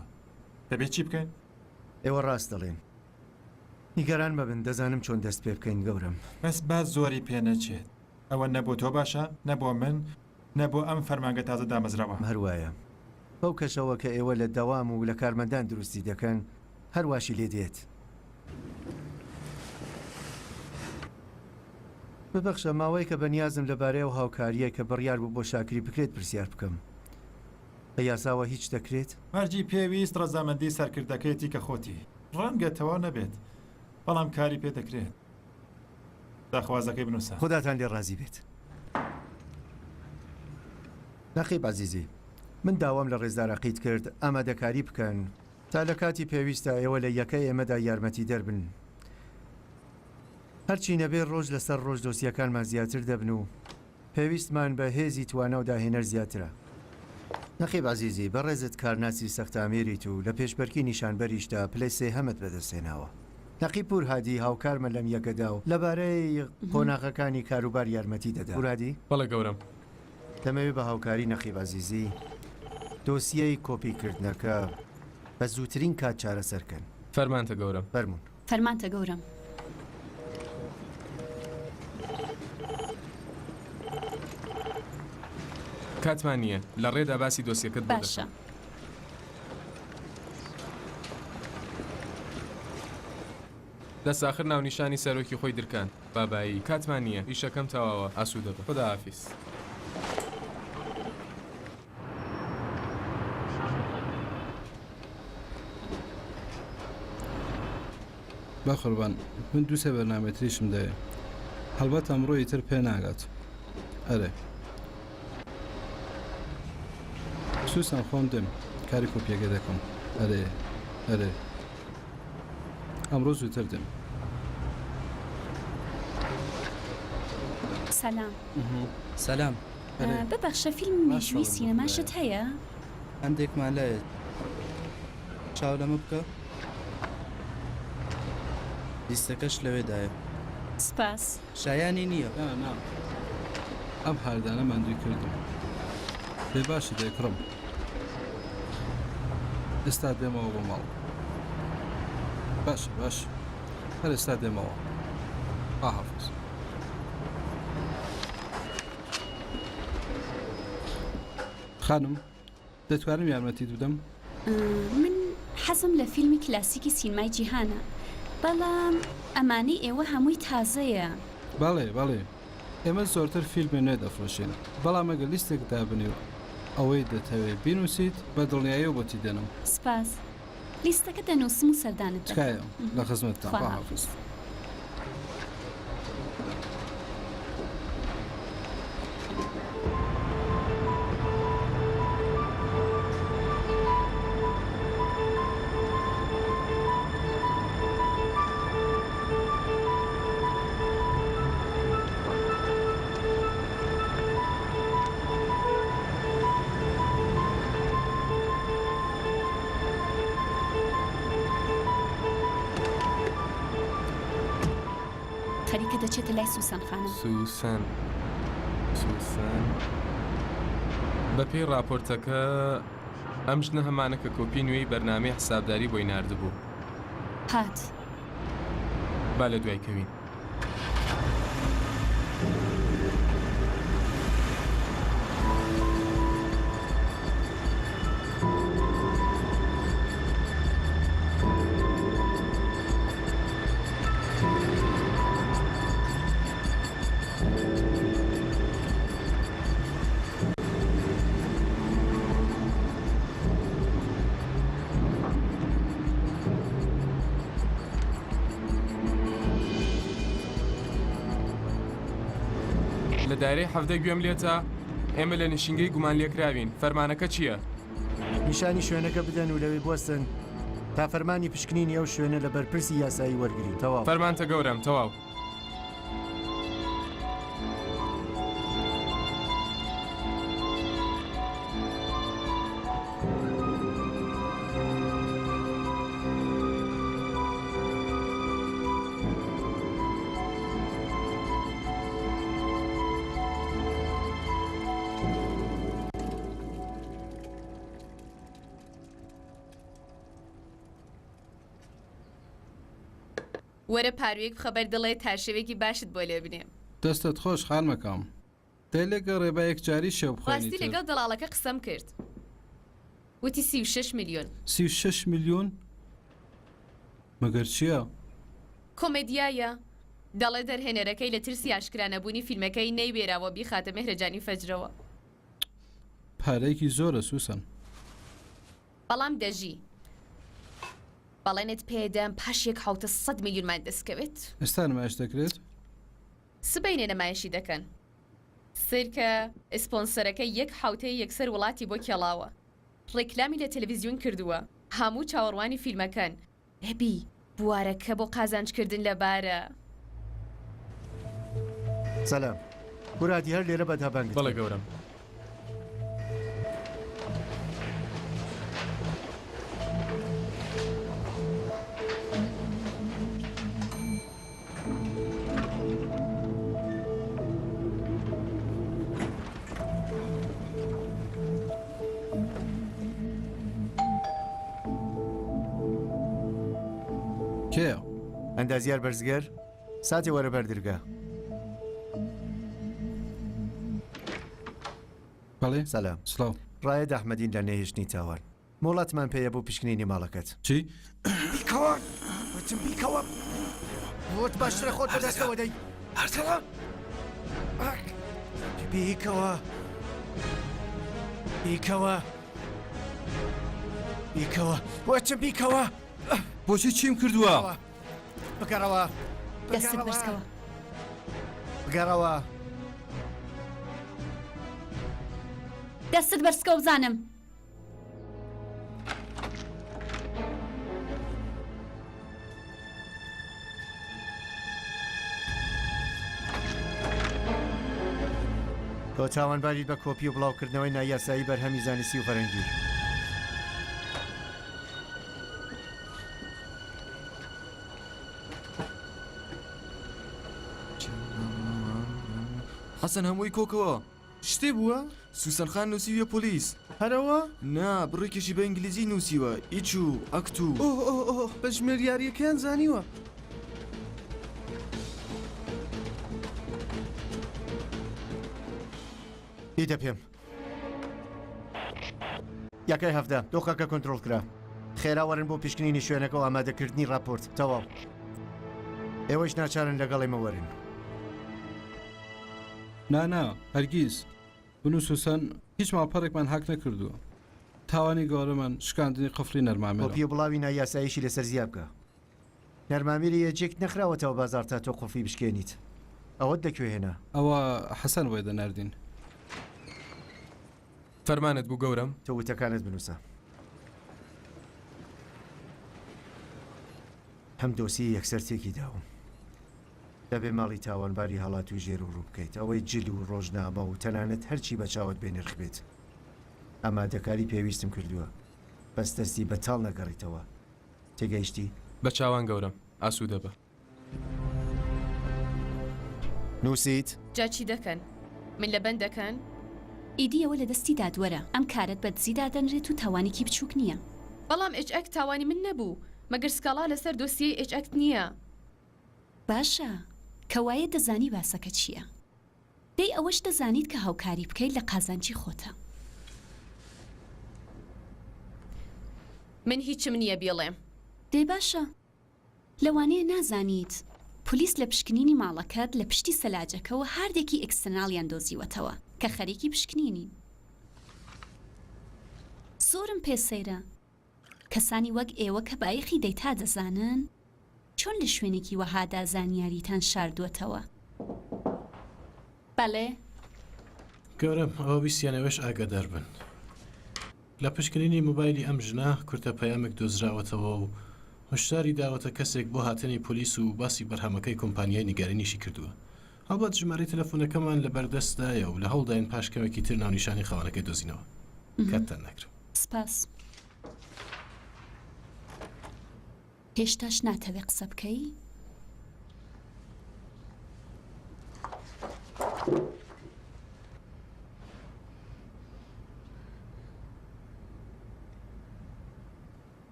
S20: دەبێ چی بکەین؟
S1: ئێوە ڕاست دەڵێن. نیگەران مەبن، دەزانم چۆن دەست پێ بکەین گەورەم.
S20: بەس با زۆری پێ نەچێت. ئەوە نە بۆ تۆ باشە، نە بۆ من، نە بۆ ئەم فەرمانگە تازە دامەزراوە.
S1: هەر وایە. بەو کەشەوە کە ئێوە لە دەوام و لە کارمەندان دروستی دەکەن، هەر واشی لێ دێت. ببەخشە، ماوەیەکە بە نیازم لە بارەی ئەو هاوکارییە کە بڕیار بوو بۆ شاکری بکرێت پرسیار بکەم. بە یاساوە هیچ دەکرێت؟
S20: مەرجی پێویست ڕەزامەندی سەرکردەکەیەتی کە خۆتی. ڕەنگە تەواو نەبێت، بەڵام کاری پێ دەکرێت. داخوازەکەی بنووسە.
S1: خوداتان لێ ڕازی بێت. نەقیب عەزیزی، من داوام لە ڕێزدار عەقید کرد ئامادەکاری بکەن تا لە کاتی پێویستدا ئێوە لە یەکەی ئێمەدا یارمەتیدەر بن. هەرچی نەبێ ڕۆژ لەسەر ڕۆژ دۆسیەکانمان زیاتر دەبن و. پێویستمان بە هێزی توانا و داهێنەر زیاترە. نەقیب عەزیزی، بەڕێزت کارناسی سەختئامێریت و لە پێشبەرکی نیشانبەریشدا پلەی سێهەمت بەدەستهێناوە. نەقیب پوورهادی هاوکارمە لەم یەکەدا و لەبارەی قۆناغەکانی کاروبار یارمەتی دەدا. پوورهادی؟
S10: بەڵێ گەورەم.
S1: دەمەوێ بە هاوکاری نەقیب عەزیزی دۆسیەی کۆپیکردنەکە بە زووترین کات چارەسەر کەن.
S10: فەرمانتە گەورەم.
S1: فەرموون.
S21: فەرمانتە گەورەم.
S10: کاتمان نییە، لە ڕێدا باسی دۆسیەکەت بۆ
S21: باشە.
S10: دەکەم. دەست ئاخر ناونیشانی سەرۆکی خۆی درکاند. بابایی، کاتمان نییە، ئیشەکەم تەواوە، ئاسوودە بە. خوداحافیز.
S6: بەقوربان من دووسێ بەرنامەی تریشم دەوێ هەڵبەت ئەمڕۆ ئیتر پێ ناگات ئەرێ سوسان خۆم دێم کاری کۆپیەکە دەکەم ئەرێ ئەرێ ئەمڕۆ زووتر دێم.
S21: سەلام.
S14: سەلام.
S21: ببەخشە فیلمی مێژووی سینەماشت هەیە؟
S14: هەندێکمان لایە چاو لەمە بکە لیستەکەش لەوێدایە.
S21: سپاس.
S14: شایانی نییە.
S6: نا نا ئەم هاردانە ماندووی کردم. دەی باشە دەیکڕم. ئێستا دێمەوە بۆ ماڵ. باشە باشە هەر ئێستا دێمەوە. خواحافز. خانم دەتوانم یارمەتیت بدەم؟
S21: من حەزم لە فیلمی کلاسیکی سینمای جیهانە بەڵام ئەمانەی ئێوە هەمووی تازەیە.
S6: بەڵێ بەڵێ ئێمە زۆرتر فیلمی نوێ دەفرۆشین بەڵام ئەگەر لیستێک دابنێی و ئەوەی دەتەوێ بینووسیت بە دڵنیاییەوە بۆتی دێنم.
S21: سپاس. لیستەکە دەنووسم و سەردانت دەکەم.
S6: تکایە لە خزمەتتام.
S21: خواحافز.
S6: خواحافز.
S21: خەریکە دەچێتە لای سوسەن خانم.
S10: سوسەن سوسەن بەپێی ڕاپۆرتەکە ئەم ژنە هەمانە کە کۆپی نوێی بەرنامەی حسابداری بۆی ناردبوو.
S21: هات.
S10: با لە دوای کەوین. لە دایرەی 17 گوێم لێتە ئێمە لە نشینگەی گومان لێکراوین فەرمانەکە چییە؟
S1: نیشانی شوێنەکە بدەن و لەوێ بوەستن تا فەرمانی پشکنینی ئەو شوێنە لە بەرپرسی یاسایی وەرگرین تەواو.
S10: فەرمانتە گەورەم تەواو.
S22: وەرە پارویەک بخە بەر دڵێ تا شێوێکی باشت بۆ لێ بنێم.
S6: دەستت خۆش خانمەکەم. دەی لێگەڕێ با یەکجاری شێو بخۆین
S22: ڕاستی
S6: ئیتر.
S22: لەگەڵ دەڵاڵەکە قسەم کرد وتی 36 ملیۆن.
S6: 36 ملیۆن؟ مەگەر چییە؟
S22: کۆمێدیایە، دەڵێ دەرهێنەرەکەی لە ترسی ئاشکرا نەبوونی فیلمەکەی نەیوێراوە بیخاتە مێهرەجانی فەجرەوە.
S6: پارەیەکی زۆرە سوسەن.
S22: بەڵام دەژی. بەڵێنت پێدەم پاش یەک حەوتە سەد ملیونمان دەستکەوێت.
S6: ئێستا نمایش دەکرێت؟
S22: سبەینێ نمایشی دەکەن. سەیرکە ئسپۆنسەرەکە یەک حەوتەیە یەکسەر وڵاتی بۆ کێڵاوە. ڕیکلامی لە تەلەفیزیون کردووە. هەموو چاوەڕوانی فیلمەکەن. ئەبی بوارەکە بۆ قازانج کردن لەبارە.
S1: سەلام. مورادی هەر لێرە بە تا بانگت
S10: بەڵێ گەورەم.
S6: کێیە؟
S1: ئەندازیار بەرزگەر ساتێ وەرە بەر درگا.
S6: بەڵێ
S1: سەلام.
S6: سڵاو.
S1: ڕایەد ئەحمەدین لە نەهێشتنی تاوان. مۆڵەتمان پێیە بۆ پشکنینی ماڵەکەت.
S6: چی؟
S1: بیکەوە! وتم بیکەوە! بۆت باشترە خۆت بەدەستەوە دەی. هەرتەوە! بیکەوە! بیکەوە! بیکەوە! وتم بیکەوە!
S6: بۆچی چیم کردووە؟
S1: بگەڕەوە!
S21: دەستت بەرزکەوە.
S1: بگەڕەوە!
S21: دەستت بەرزکەوە بزانم.
S1: تۆ تاوانباریت بە کۆپی و بڵاوکردنەوەی نایاسایی بەرهەمی زانستی و فەرەنگی.
S15: حەسەن هەمووی کۆکەوە.
S10: شتێ بووە؟
S15: سوسەن خان نووسیویە پۆلیس.
S10: هەر ئەوە؟
S15: نا، بڕێکیشی بە ئینگلیزی نووسیوە، ئیچ و ئەکت و.
S6: ئۆه ئۆه ئۆه، بە ژمێریارییەکەیان زانیوە.
S1: بیدە پێم. یەکەی 17، دۆخەکە کۆنترۆڵ کرا. خێرا وەرن بۆ پشکنینی شوێنەکە و ئامادەکردنی ڕاپۆرت. تەواو. ئێوەیش ناچارن لەگەڵ ئێمە وەرن.
S6: نا نا هەرگیز من و سوسەن هیچ ماڵپەڕێکمان هاک نەکردووە تاوانی گەورەمان شکاندنی قفڵی نەرمامێرە.
S1: کۆپی و بڵاوی نایاساییشی لەسەر زیا بکە. نەرمامێری ئێجێکت نەخراوەتەوە بازاڕ تا تۆ قفڵی بشکێنیت. ئەوەت لەکوێ هێنا؟
S6: ئەوە حەسەن بۆی دەناردین.
S10: فەرمانت بوو گەورەم؟
S1: تۆ وتەکانت بنووسە. ئەم دۆسیە یەکسەر تێکی داوم. دەبێ ماڵی تاوانباری هەڵاتووی ژێر و ڕوو بکەیت، ئەوەی جل و ڕۆژنامە و تەنانەت هەرچی بە چاوت بێ نرخ بێت. ئامادەکاری پێویستم کردووە، بەس دەستی بەتاڵ نەگەڕیتەوە. تێگەیشتی؟
S10: بە چاوان گەورەم، ئاسوودە بە.
S1: نووسیت؟
S22: جا چی دەکەن؟ من لە بەند دەکەن؟
S21: ئیدی ئەوە لە دەستی دادوەرە. ئەم کارەت بە دزی دادەنرێت و تاوانێکی بچووک نییە.
S22: بەڵام ئێچ ئەکت تاوانی من نەبوو. مەگەر سکاڵا لەسەر دۆسیەی ئێچ ئەکت نییە؟
S21: باشە کەوایە دەزانی باسەکە چییە. دەی ئەوەش دەزانیت کە هاوکاری بکەیت لە قازانجی خۆتە.
S22: من هیچم نییە بیڵێم.
S21: دەی باشە لەوانەیە نازانیت پۆلیس لە پشکنینی ماڵەکەت لە پشتی سەلاجەکەوە هاردێکی external یان دۆزیوەتەوە کە خەریکی پشکنینین. زۆرم پێ سەیرە کەسانی وەک ئێوە کە بایەخی دەیتا دەزانن چۆن لە شوێنێکی وەهادا زانیاریتان شاردووەتەوە؟ بەڵێ.
S8: گەورەم، ئەوە ویستیان ئێوەش ئاگادار بن. لە پشکنینی مۆبایلی ئەم ژنە کورتە پەیامێک دۆزراوەتەوە و هۆشداری داوەتە کەسێک بۆ هاتنی پۆلیس و باسی بەرهەمەکەی کۆمپانیای نیگەرانیشی کردووە. هەڵبەت ژمارەی تەلەفۆنەکەمان لەبەردەستدایە و لە هەوڵداین پاش کەمێکی تر ناونیشانی خاوەنەکەی دۆزینەوە. کاتتان ناگرم.
S21: سپاس. هێشتاش ناتەوێ قسە بکەی؟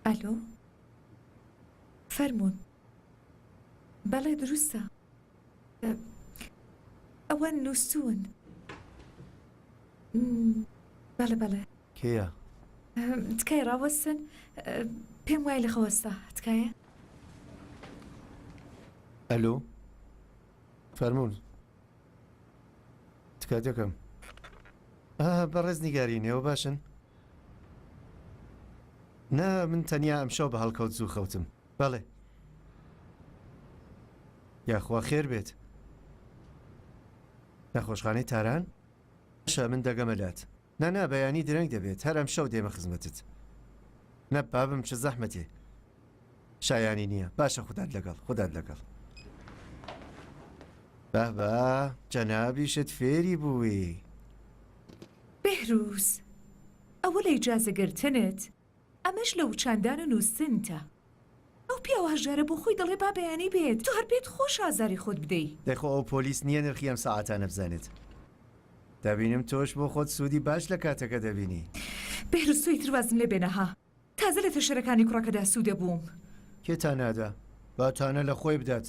S3: ئەلۆ فەرموون بەڵێ دروستە ئەوان نووسون بەڵێ بەڵێ
S1: کێیە؟
S3: تکایە ڕاوەستن پێم وایە لە خەوەستا تکایە.
S1: ئەلۆ فەرموون تکا دەکەم بەڕێز نیگارین ئێوە باشن؟ نا من تەنیا ئەمشەو بە هەڵکەوت زوو خەوتم بەڵێ یاخوا خێر بێت نەخۆشخانەی تاران؟ باشە من دەگەمە لات. نا نا بەیانی درەنگ دەبێت هەر ئەمشەو دێمە خزمەتت. نا بابم چ زەحمەتێ شایانی نییە باشە خودات لەگەڵ خودات لەگەڵ. بەبە جەنابیشت فێری بووی.
S3: بێهروز ئەوە لە ئیجازە گرتنت ئەمەش لە وچاندان و نووستنتە. ئەو پیاوە هەژارە بۆ خۆی دەڵێ با بەیانی بێت تۆ هەر پێت خۆشە ئازاری خۆت بدەی.
S1: دەی خۆ ئەو پۆلیس نییە نرخی ئەم سەعاتانە بزانێت. دەبینم تۆش بۆ خۆت سوودی باش لە کاتەکە دەبینی.
S3: بێهروز تۆ ئیتر وازم لێ بێنە ها. تازە لە تەشەرەکانی کوڕەکەدا سوودە بووم.
S1: کێ تانادا؟ با تانە لە خۆی بدات.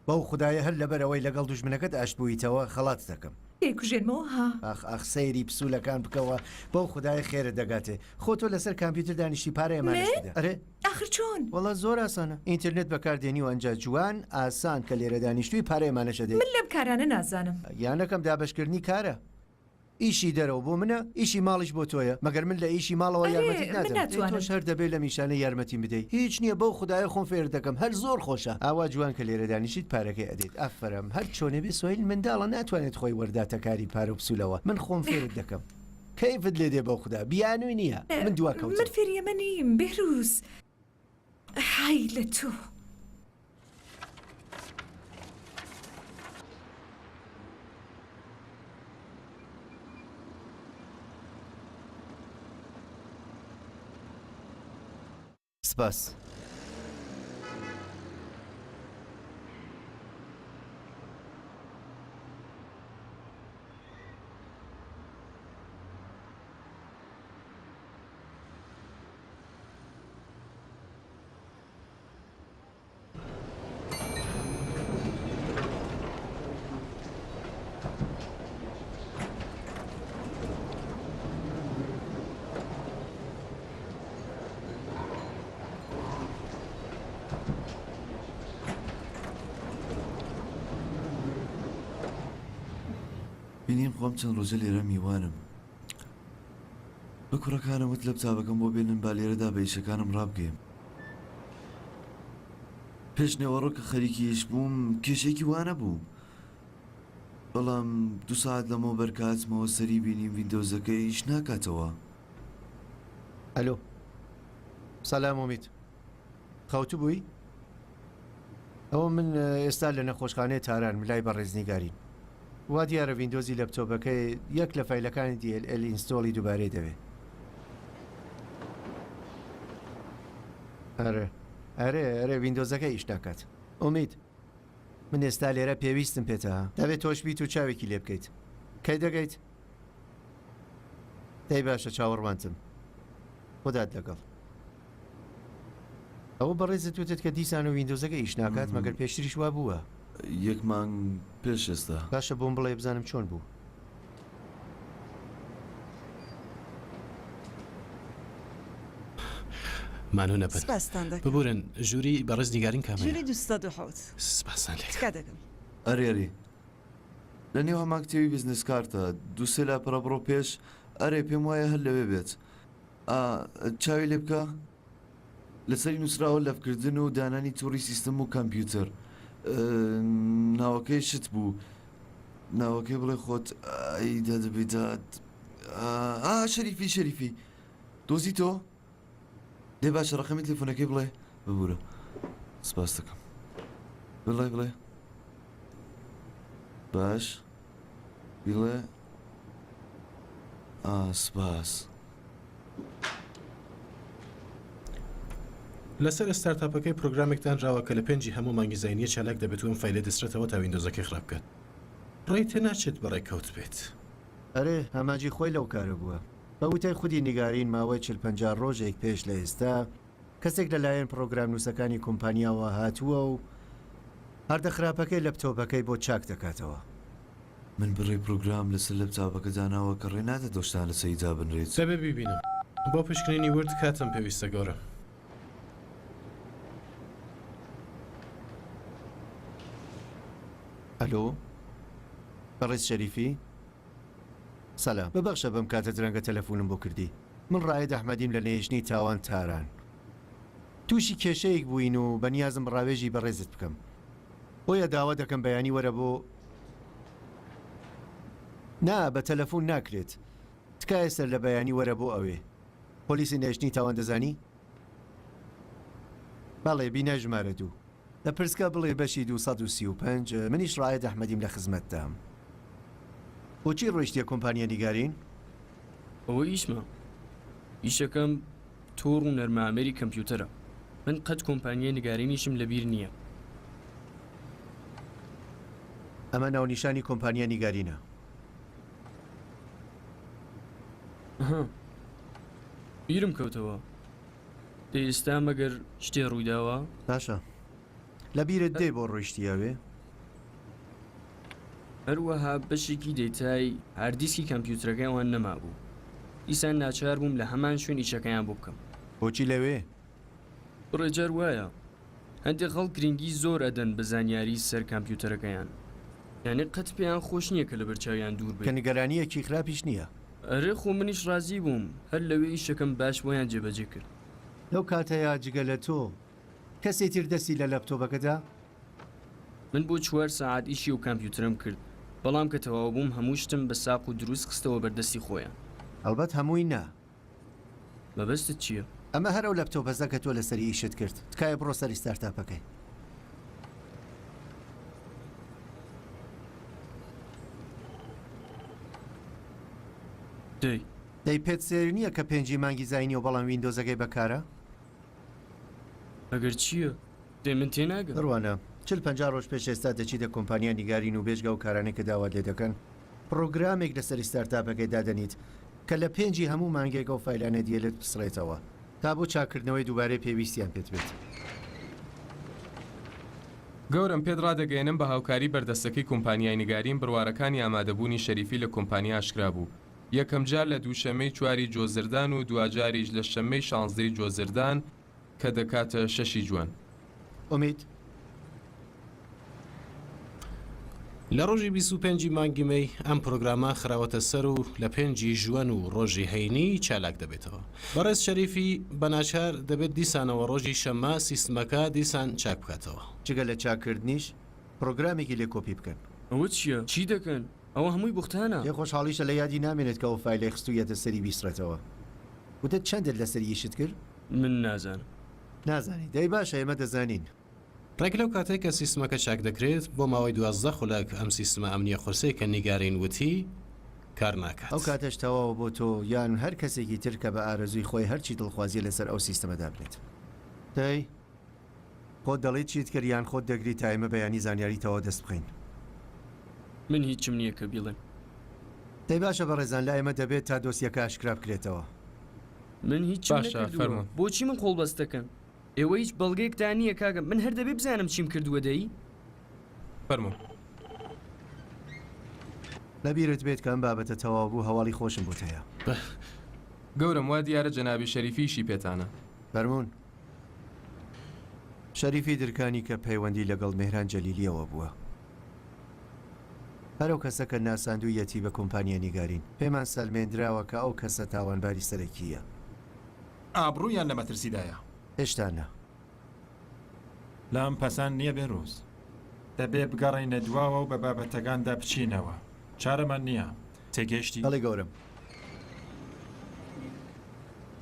S1: بەو خودایە هەر لەبەر ئەوەی لەگەڵ دوژمنەکەت ئاشت بوویتەوە خەڵاتت دەکەم.
S3: دەیکوژێنمەوە ها.
S1: ئاخ ئاخ سەیری پسوولەکان بکەوە بەو خودایە خێرت دەگاتێ خۆ تۆ لەسەر کامپیوتر دانیشتی پارە ئێمانەش
S3: من؟
S1: بدە ئەرێ.
S3: ئاخر چۆن؟
S1: وەڵا زۆر ئاسانە ئینترنێت بەکار دێنی و ئەنجا جوان ئاسان کە لێرە دانیشتووی پارە ئێمانەش ئەدەی.
S3: من لەم کارانە نازانم.
S1: گیانەکەم دابەشکردنی کارە. ئیشی دەرەوە بۆ منە ئیشی ماڵیش بۆ تۆیە مەگەر من لە ئیشی ماڵەوە
S3: ئەرێ
S1: یارمەتیت
S3: من
S1: نادەم دەی
S3: ناتوانم.
S1: تۆش هەر دەبێ لەم ئیشانە یارمەتیم بدەی هیچ نیە بەو خودایە خۆم فێرت دەکەم هەر زۆر خۆشە ئاوا جوان کە لێرە دانیشیت پارەکەی ئەدەیت ئافەرەم هەر چۆنێ بێ سۆیل منداڵە ناتوانێت خۆی وەرداتە کاری پارە و پسولەوە من خۆم فێرت دەکەم کەیفت لێ دێ بەو خودا بیانووی نیە من دوا
S3: من
S1: کەوتم.
S3: فێری ئەمە نیم بێهروز های لە تۆ.
S1: سپاس.
S15: بینیم خۆم چەند ڕۆژە لێرە میوانم بە کوڕەکانم وت لەپتاپەکەم بۆ بێنن با لێرەدا بە ئیشەکانم ڕابگەیم. پێش نێوەڕۆ کە خەریکی ئیش بووم کێشەیەکی وا نەبوو. بەڵام دوو سەعات لەمەوبەر کە هاتمەوە سەری بینیم ویندۆزەکە ئیش ناکاتەوە.
S1: ئەلۆ سەلام ئومید خەوتبووی؟ ئەوە من ئێستا لە نەخۆشخانەی تارانم لای بەڕێز نیگارین. وا دیارە ویندۆزی لەپتۆپەکەی یەک لە فایلەکانی DLL install ی دووبارەی دەوێ. ئەرێ ئەرێ ئەرێ ویندۆزەکە ئیش ناکات. ئومید من ئێستا لێرە پێویستم پێتە ها. دەبێ تۆش بیت و چاوێکی لێ بکەیت. کەی دەگەیت؟ دەی باشە چاوەڕوانتم. خودات لەگەڵ. ئەوە بەڕێزت وتت کە دیسان و ویندۆزەکە ئیش ناکات مەگەر پێشتریش وا بووە؟
S15: یەک مانگ پێش ئێستا.
S1: باشە بۆم بڵێ بزانم چۆن بوو.
S8: مانوو نەبن.
S4: سپاستان دەکەم.
S8: ببورن ژووری بەڕێز نیگارین کامەیە؟
S4: ژووری 207.
S8: سپاستان لێ
S4: تکا دەکەم.
S15: ئەرێ ئەرێ لە نێو هەمان کتێبی بزنس کارتە دوو سێ لاپەڕە بڕۆ پێش ئەرێ پێم وایە هەر لەوێ بێت ئا چاوی لێ بکە لەسەری نووسراوە لەفکردن و دانانی توڕی سیستم و کەمپیوتەر ناوەکەی شت بوو ناوەکەی بڵێ خۆت ئەی دادە بێداد ئا شەریفی شەریفی دۆزی تۆ دێ باشە ڕقەمی تەلەفۆنەکەی بڵێ ببوورە سپاس دەکەم بڵێ بڵێ باش بڵێ ئا سپاس.
S8: لەسەر ستارتاپەکەی پرۆگرامێک دانراوە کە لە پێنجی هەموو مانگی زاینیە چالاک دەبێت و ئەم فایلە دەسرێتەوە تا ویندۆزەکەی خراپ بکات. ڕێی تێناچێت بەڕێکەوت بێت.
S1: ئەرێ ئامانجی خۆی لەو کارە بووە. بە وتەی خودی نیگارین ماوەی 40 50 ڕۆژێک پێش لە ئێستا کەسێک لە لایەن پڕۆگرامنووسەکانی کۆمپانیاوە هاتووە و هاردە خراپەکەی لەپتۆپەکەی بۆ چاک دەکاتەوە.
S15: من بڕێ پرۆگرام لەسەر لەپتاپەکە داناوە کە ڕێ نادات ئەو شتانە لەسەری دابنرێت.
S8: دەبێ بیبینم. بۆ پشکنینی ورد کاتم پێویستە گەورەم.
S1: ئەلۆ بەڕێز شەریفی؟ سەلام ببەخشە بەم کاتە درەنگە تەلەفونم بۆ کردی من ڕائد ئەحمەدیم لە نەهێشتنی تاوان تاران توشی کێشەیەک بووین و بەنیازم ڕاوێژی بەڕێزت بکەم بۆیە داوا دەکەم بەیانی وەرە بۆ نا بە تەلەفون ناکرێت تکایە سەر لە بەیانی وەرە بۆ ئەوێ پۆلیسی نەهێشتنی تاوان دەزانی؟ بەڵێ بینای ژمارە دوو. لە پرسگە بڵێ بەشی 235 منیش ڕایەد ئەحمەدیم لە خزمەتدام. بۆچی ڕۆیشتیە کۆمپانیا نیگارین؟
S4: ئەوە ئیشمە. ئیشەکەم تۆڕ و نەرمامێری کەمپیوتەرە. من قەت کۆمپانیای نگارینیشم لەبیر نییە.
S1: ئەمە ناونیشانی کۆمپانیا نیگارینە.
S4: ئەها. بیرم کەوتەوە. دەی ئێستا مەگەر شتێ ڕوویداوە؟
S1: باشە. لە بیرت دێ بۆ ڕۆیشتی ئەوێ؟
S4: هەروەها بەشێکی دەیتای هاردیسکی کەمپیوترەکەی ئەوان نەمابوو. دیسان ناچار بووم لە هەمان شوێن ئیشەکەیان بۆ بکەم.
S1: بۆچی لەوێ؟
S4: بڕێ جار وایە. هەندێ خەڵک گرنگی زۆر ئەدەن بە زانیاری سەر کامپیوتەرەکەیان. یانێ قەت پێیان خۆش نییە کە لەبەر چاویان دوور
S1: کە
S4: بێ.
S1: نیگەرانییەکی خراپیش نییە.
S4: ئەرێ خۆ منیش ڕازی بووم. هەر لەوێ ئیشەکەم باش بۆیان جێبەجێ کرد.
S1: لەو کاتەیا جگە لە تۆ کەسێ تر دەستی لە لەپتۆپەکە دا؟
S4: من بۆ چوار سەعات ئیشی ئەو کامپیوترەم کرد، بەڵام کە تەواو بووم هەموو شتم بە ساق و دروست خستەوە بەردەستی خۆیان.
S1: ئەڵبەت هەمووی نا.
S4: مەبەستت چییە؟
S1: ئەمە هەر ئەو لەپتۆپەسە کە تۆ لەسەری ئیشت کرد. تکایە بڕۆ سەر ستارتاپەکەی.
S4: دەی.
S1: دەی پێت سەیر نییە کە پێنجی مانگی زاینیەو بەڵام ویندۆزەکەی بەکارە؟
S4: ئەگەر چییە؟ دەی من تێناگەم.
S1: بڕوانە، چل 50 ڕۆژ پێش ئێستا دەچیتە کۆمپانیا نیگارین و بێجگە ئەو کارانەی کە داوات لێ دەکەن، پڕۆگرامێک لەسەر ستارتاپەکەی دادەنیت کە لە پێنجی هەموو مانگێک ئەو فایلانە دیەلت بسڕێتەوە تا بۆ چاککردنەوەی دووبارەی پێویستیان پێت بێت.
S10: گەورەم پێت ڕادەگەیەنم بە هاوکاری بەردەستەکەی کۆمپانیای نگارین بڕوارەکانی ئامادەبوونی شەریفی لە کۆمپانیا ئاشکرا بوو یەکەمجار لە دووشەممەی چواری جۆزردان و دواجاریش لە شەممەی شانزدەی جۆزردان کە دەکاتە شەشی جوان.
S1: ئومید.
S8: لە ڕۆژی 25 ی مانگی مەی ئەم پرۆگرامە خراوەتە سەر و لە پێنجی ژوەن و ڕۆژی هەینی چالاک دەبێتەوە. بەڕێز شەریفی بە ناچار دەبێت دیسانەوە ڕۆژی شەممە سیستمەکە دیسان چاک بکاتەوە.
S1: جگە لە چاککردنیش پرۆگرامێکی لێ کۆپی بکەن.
S4: ئەوە چییە؟ چی دەکەن؟ ئەوە هەمووی بوختانە.
S1: جێ خۆشحاڵیشە لە یادی نامێنێت کە ئەو فایلەی خستوویەتە سەری بیسڕێتەوە. وتت چەندت لەسەری ئیشت کرد؟
S4: من نازانم.
S1: نازانی؟ دەی باشە ئێمە دەزانین.
S8: ڕێک لەو کاتەی کە سیستمەکە چاک دەکرێت، بۆ ماوەی 12 خولەک ئەم سیستمە ئەمنییە قورسەی کە نیگارین وتی کار ناکات.
S1: ئەو کاتەش تەواوە بۆ تۆ یان هەر کەسێکی تر کە بە ئارەزووی خۆی هەرچی دڵخوازیە لەسەر ئەو سیستمە دابنێت. دەی خۆت دەڵێیت چیت کرد یان خۆت دەگری تا ئێمە بەیانی زانیاری تەواو دەست بخەین؟
S4: من هیچم نییە کە بیڵێم.
S1: دەی باشە بەڕێزان لای ئێمە دەبێت تا دۆسیەکە ئاشکرا بکرێتەوە.
S4: من هیچم
S10: باشە
S4: نەکردووە
S10: فەرموون.
S4: بۆچی من قۆڵبەست دەکەن؟ ئێوە هیچ بەڵگەیەکتان نییە کاکە من هەر دەبێ بزانم چیم کردووە دەی؟
S10: فەرموون.
S1: لەبیرت بێت کە ئەم بابەتە تەواو بوو هەواڵی خۆشم بۆت هەیە.
S10: گەورەم وا دیارە جەنابی شەریفی ئیشی پێتانە.
S1: فەرموون. شەریفی درکانی کە پەیوەندی لەگەڵ مێهران جەلیلیەوە بووە. هەر ئەو کەسە کە ناساندوویەتی بە کۆمپانیای نیگارین. پێمان سەلمێندراوە کە ئەو کەسە تاوانباری سەرەکییە.
S20: ئابڕوویان لە مەترسیدایە.
S1: هێشتا نا.
S20: لام پەسەند نییە بێروز. دەبێ بگەڕێینە دواوە و بە بابەتەکاندا بچینەوە. چارەمان نییە. تێگەیشتی؟
S1: بەڵێ گەورەم.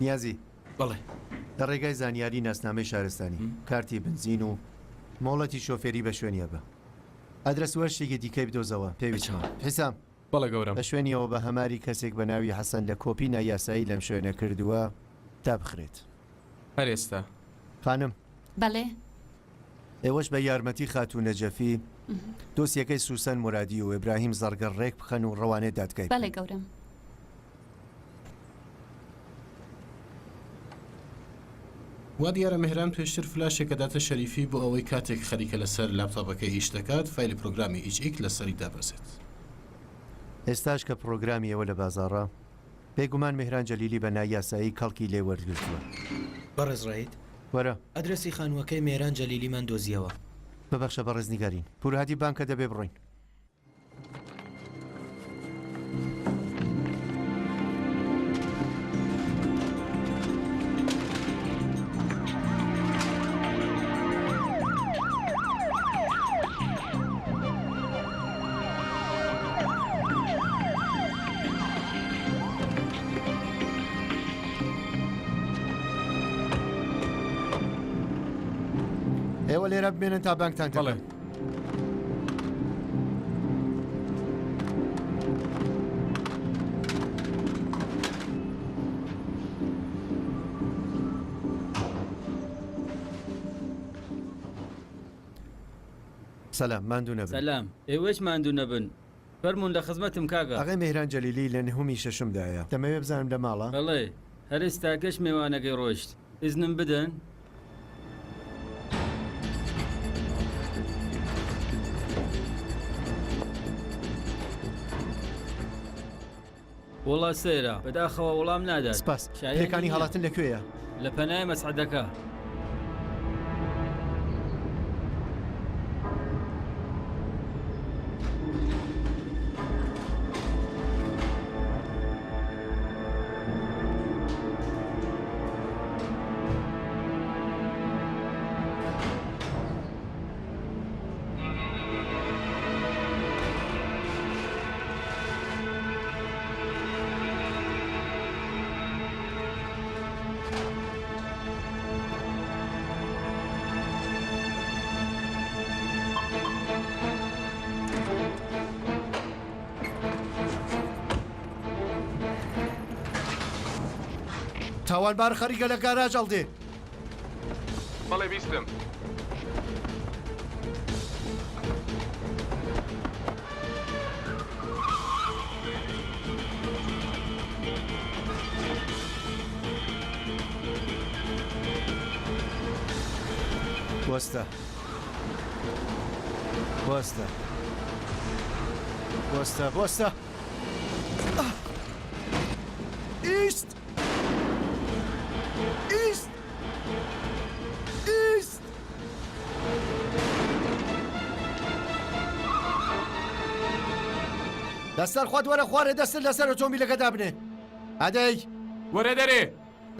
S1: نیازی.
S7: بەڵێ.
S1: لە ڕێگای زانیاری ناسنامەی شارستانی، کارتی بنزین و مۆڵەتی شۆفێری بە شوێنیە بە. ئەدرەس و هەر شتێکی دیکەی بدۆزەوە پێویستمە. حیسام.
S10: بەڵێ گەورەم.
S1: بە شوێنیەوە بە هەماری کەسێک بە ناوی حەسەن لە کۆپی نایاسایی لەم شوێنە کردووە دابخرێت.
S10: هەر ئێستا.
S1: خانم.
S21: بەڵێ.
S1: ئێوەش بە یارمەتی خاتوو نەجەفی دۆسیەکەی سوسەن مورادی و ئیبراهیم زەڕگەر ڕێک بخەن و ڕەوانەی دادگای
S21: بەڵێ
S1: بکەن.
S21: گەورەم.
S8: وا دیارە مێهران پێشتر فلاشێک ئەداتە شەریفی بۆ ئەوەی کاتێک خەریکە لەسەر لاپتۆپەکەی ئیش دەکات فایلی پرۆگرامی ئیچ ئیک لەسەری دابەزێت.
S1: ئێستاش کە پڕۆگرامی ئێوە لە بازاڕە، بێگومان مێهران جەلیلی بە نایاسایی کەڵکی لێ وەرگرتووە.
S17: بەڕێز ڕەید.
S1: وەرە.
S17: ئەدرەسی خانووەکەی مێهران جەلیلیمان دۆزییەوە.
S1: ببەخشە بەڕێز نیگارین. پورهادی بانگ کە دەبێ بڕۆین. ئێوە لێرە بمێنن تا بانگتان دەکەم. سەلام، ماندوو نەبن.
S9: سەلام، ئێوەش ماندوو نەبن. فەرموون لە خزمەتم کاکە.
S1: ئاغای مێهران جەلیلی لە نهۆمی شەشمدایە. دەمەوێ بزانم لە ماڵە؟
S9: بەڵێ، هەر ئێستاکەش مێوانەکەی ڕۆیشت. ئیزنم بدەن؟ وەڵا سەیرە، بەداخەوە وەڵام نادات.
S1: سپاس.
S9: شایەنی
S1: پلەکانی
S9: نییە.
S1: هەڵاتن لە کوێیە؟
S9: لە پەنای مەسعەدەکە.
S1: تاوانبار خەریکە لە گاراج هەڵدێ.
S10: بەڵێ بیستم.
S1: وەستە. وەستە. وەستە، وەستە. ئیست! ئیست! ئیست! لەسەر خۆت وەرە خوارێ دەستت لەسەر ئۆتۆمبیلەکە دابنێ ئەدەی
S10: وەرە دەرێ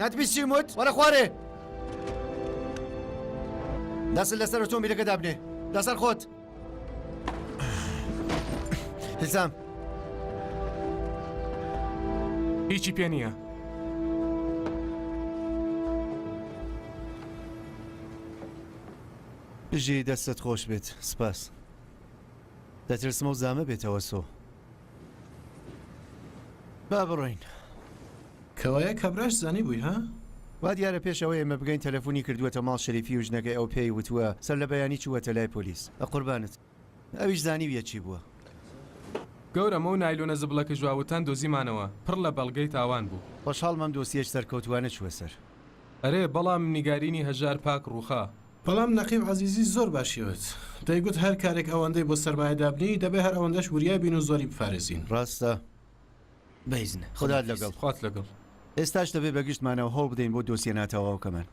S1: نەتبیست چیم وت وەرە خوارێ دەستت لەسەر ئۆتۆمبیلەکە دابنێ لەسەر خۆت حیسام
S10: هیچی پێ نییە.
S1: بژی دەستت خۆش بێت سپاس دەترسم ئەو زامە بێتەوە سۆ با بڕۆین.
S8: کەوایە کابراش زانیبووی ها؟
S1: وا دیارە پێش ئەوەی ئێمە بگەین تەلەفونی کردووەتە ماڵ شەریفی و ژنەکەی ئەو پێی وتووە سەر لە بەیانی چووەتە لای پۆلیس ئەقوربانت ئەویش زانیویە چی بووە.
S10: گەورەم ئەو نایلۆنە زبڵە کژواوتان دۆزیمانەوە پڕ لە بەڵگەی تاوان بوو.
S1: خۆشحاڵم ئەم دۆسیەش سەرکەوتوانە چووە سەر.
S10: ئەرێ بەڵام نیگارینی هەژار پاک ڕووخا.
S8: بەڵام نەقیب عەزیزی زۆر باشی وت. دەیگوت هەر کارێک ئەوەندەی بۆ سەرمایە دابنێی دەبێ هەر ئەوەندەش وریا بین و زۆری بپارێزین.
S1: ڕاستە.
S17: بە ئیزنە.
S1: خودات لەگەڵ.
S10: خوات لەگەڵ.
S1: ئێستاش دەبێ بە گشتمانەوە هەوڵ بدەین بۆ دۆسیە ناتەواوەکەمان.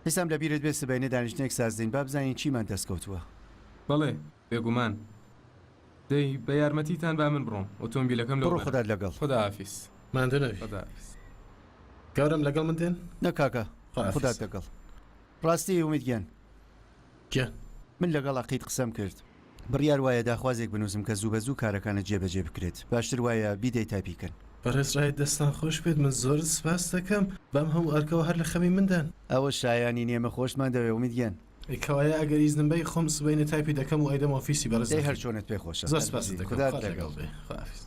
S1: حیسام لەبیرت بێ سبەینێ دانیشتنێک ساز دەین با بزانین چیمان دەست کەوتووە.
S10: بەڵێ، بێگومان. دەی، بە یارمەتیتان با من بڕۆم. ئۆتۆمبیلەکەم لەو
S1: بڕۆ
S10: بەرە.
S1: خودات لەگەڵ.
S10: خوداحافیز.
S8: ماندوو نەبی.
S10: خوداحافیز.
S8: گەورەم لەگەڵ من دێن؟
S1: نا کاکە.
S8: خواحافیز.
S1: خودات لەگەڵ. ڕاستی ئومید گیان.
S8: گیان.
S1: من لەگەڵ عەقید قسەم کرد. بڕیار وایە داخوازێک بنووسم کە زوو بە زوو کارەکانت جێبەجێ بکرێت. باشتر وایە بیدەی تایپی کەن.
S8: بەڕێز ڕائید دەستتان خۆش بێت من زۆرت سپاس دەکەم بەم هەموو ئەرکەوە هەر لە خەمی مندان.
S1: ئەوە شایانی نیە ئێمە خۆشمان دەوێ ئومید گیان.
S8: ئەی کەوایە ئەگەر ئیزنم بەی خۆم سبەینێ تایپی دەکەم و ئەیدەم ئۆفیسی بەڕێز
S1: دەی هەر
S8: نەقیب.
S1: چۆنت پێ خۆشە.
S8: زۆر
S1: هەر
S8: سپاست
S1: بژی.
S8: دەکەم
S1: خودات
S8: خوات
S1: لەگەڵ.
S8: لەگەڵ بێ. خواحافیز.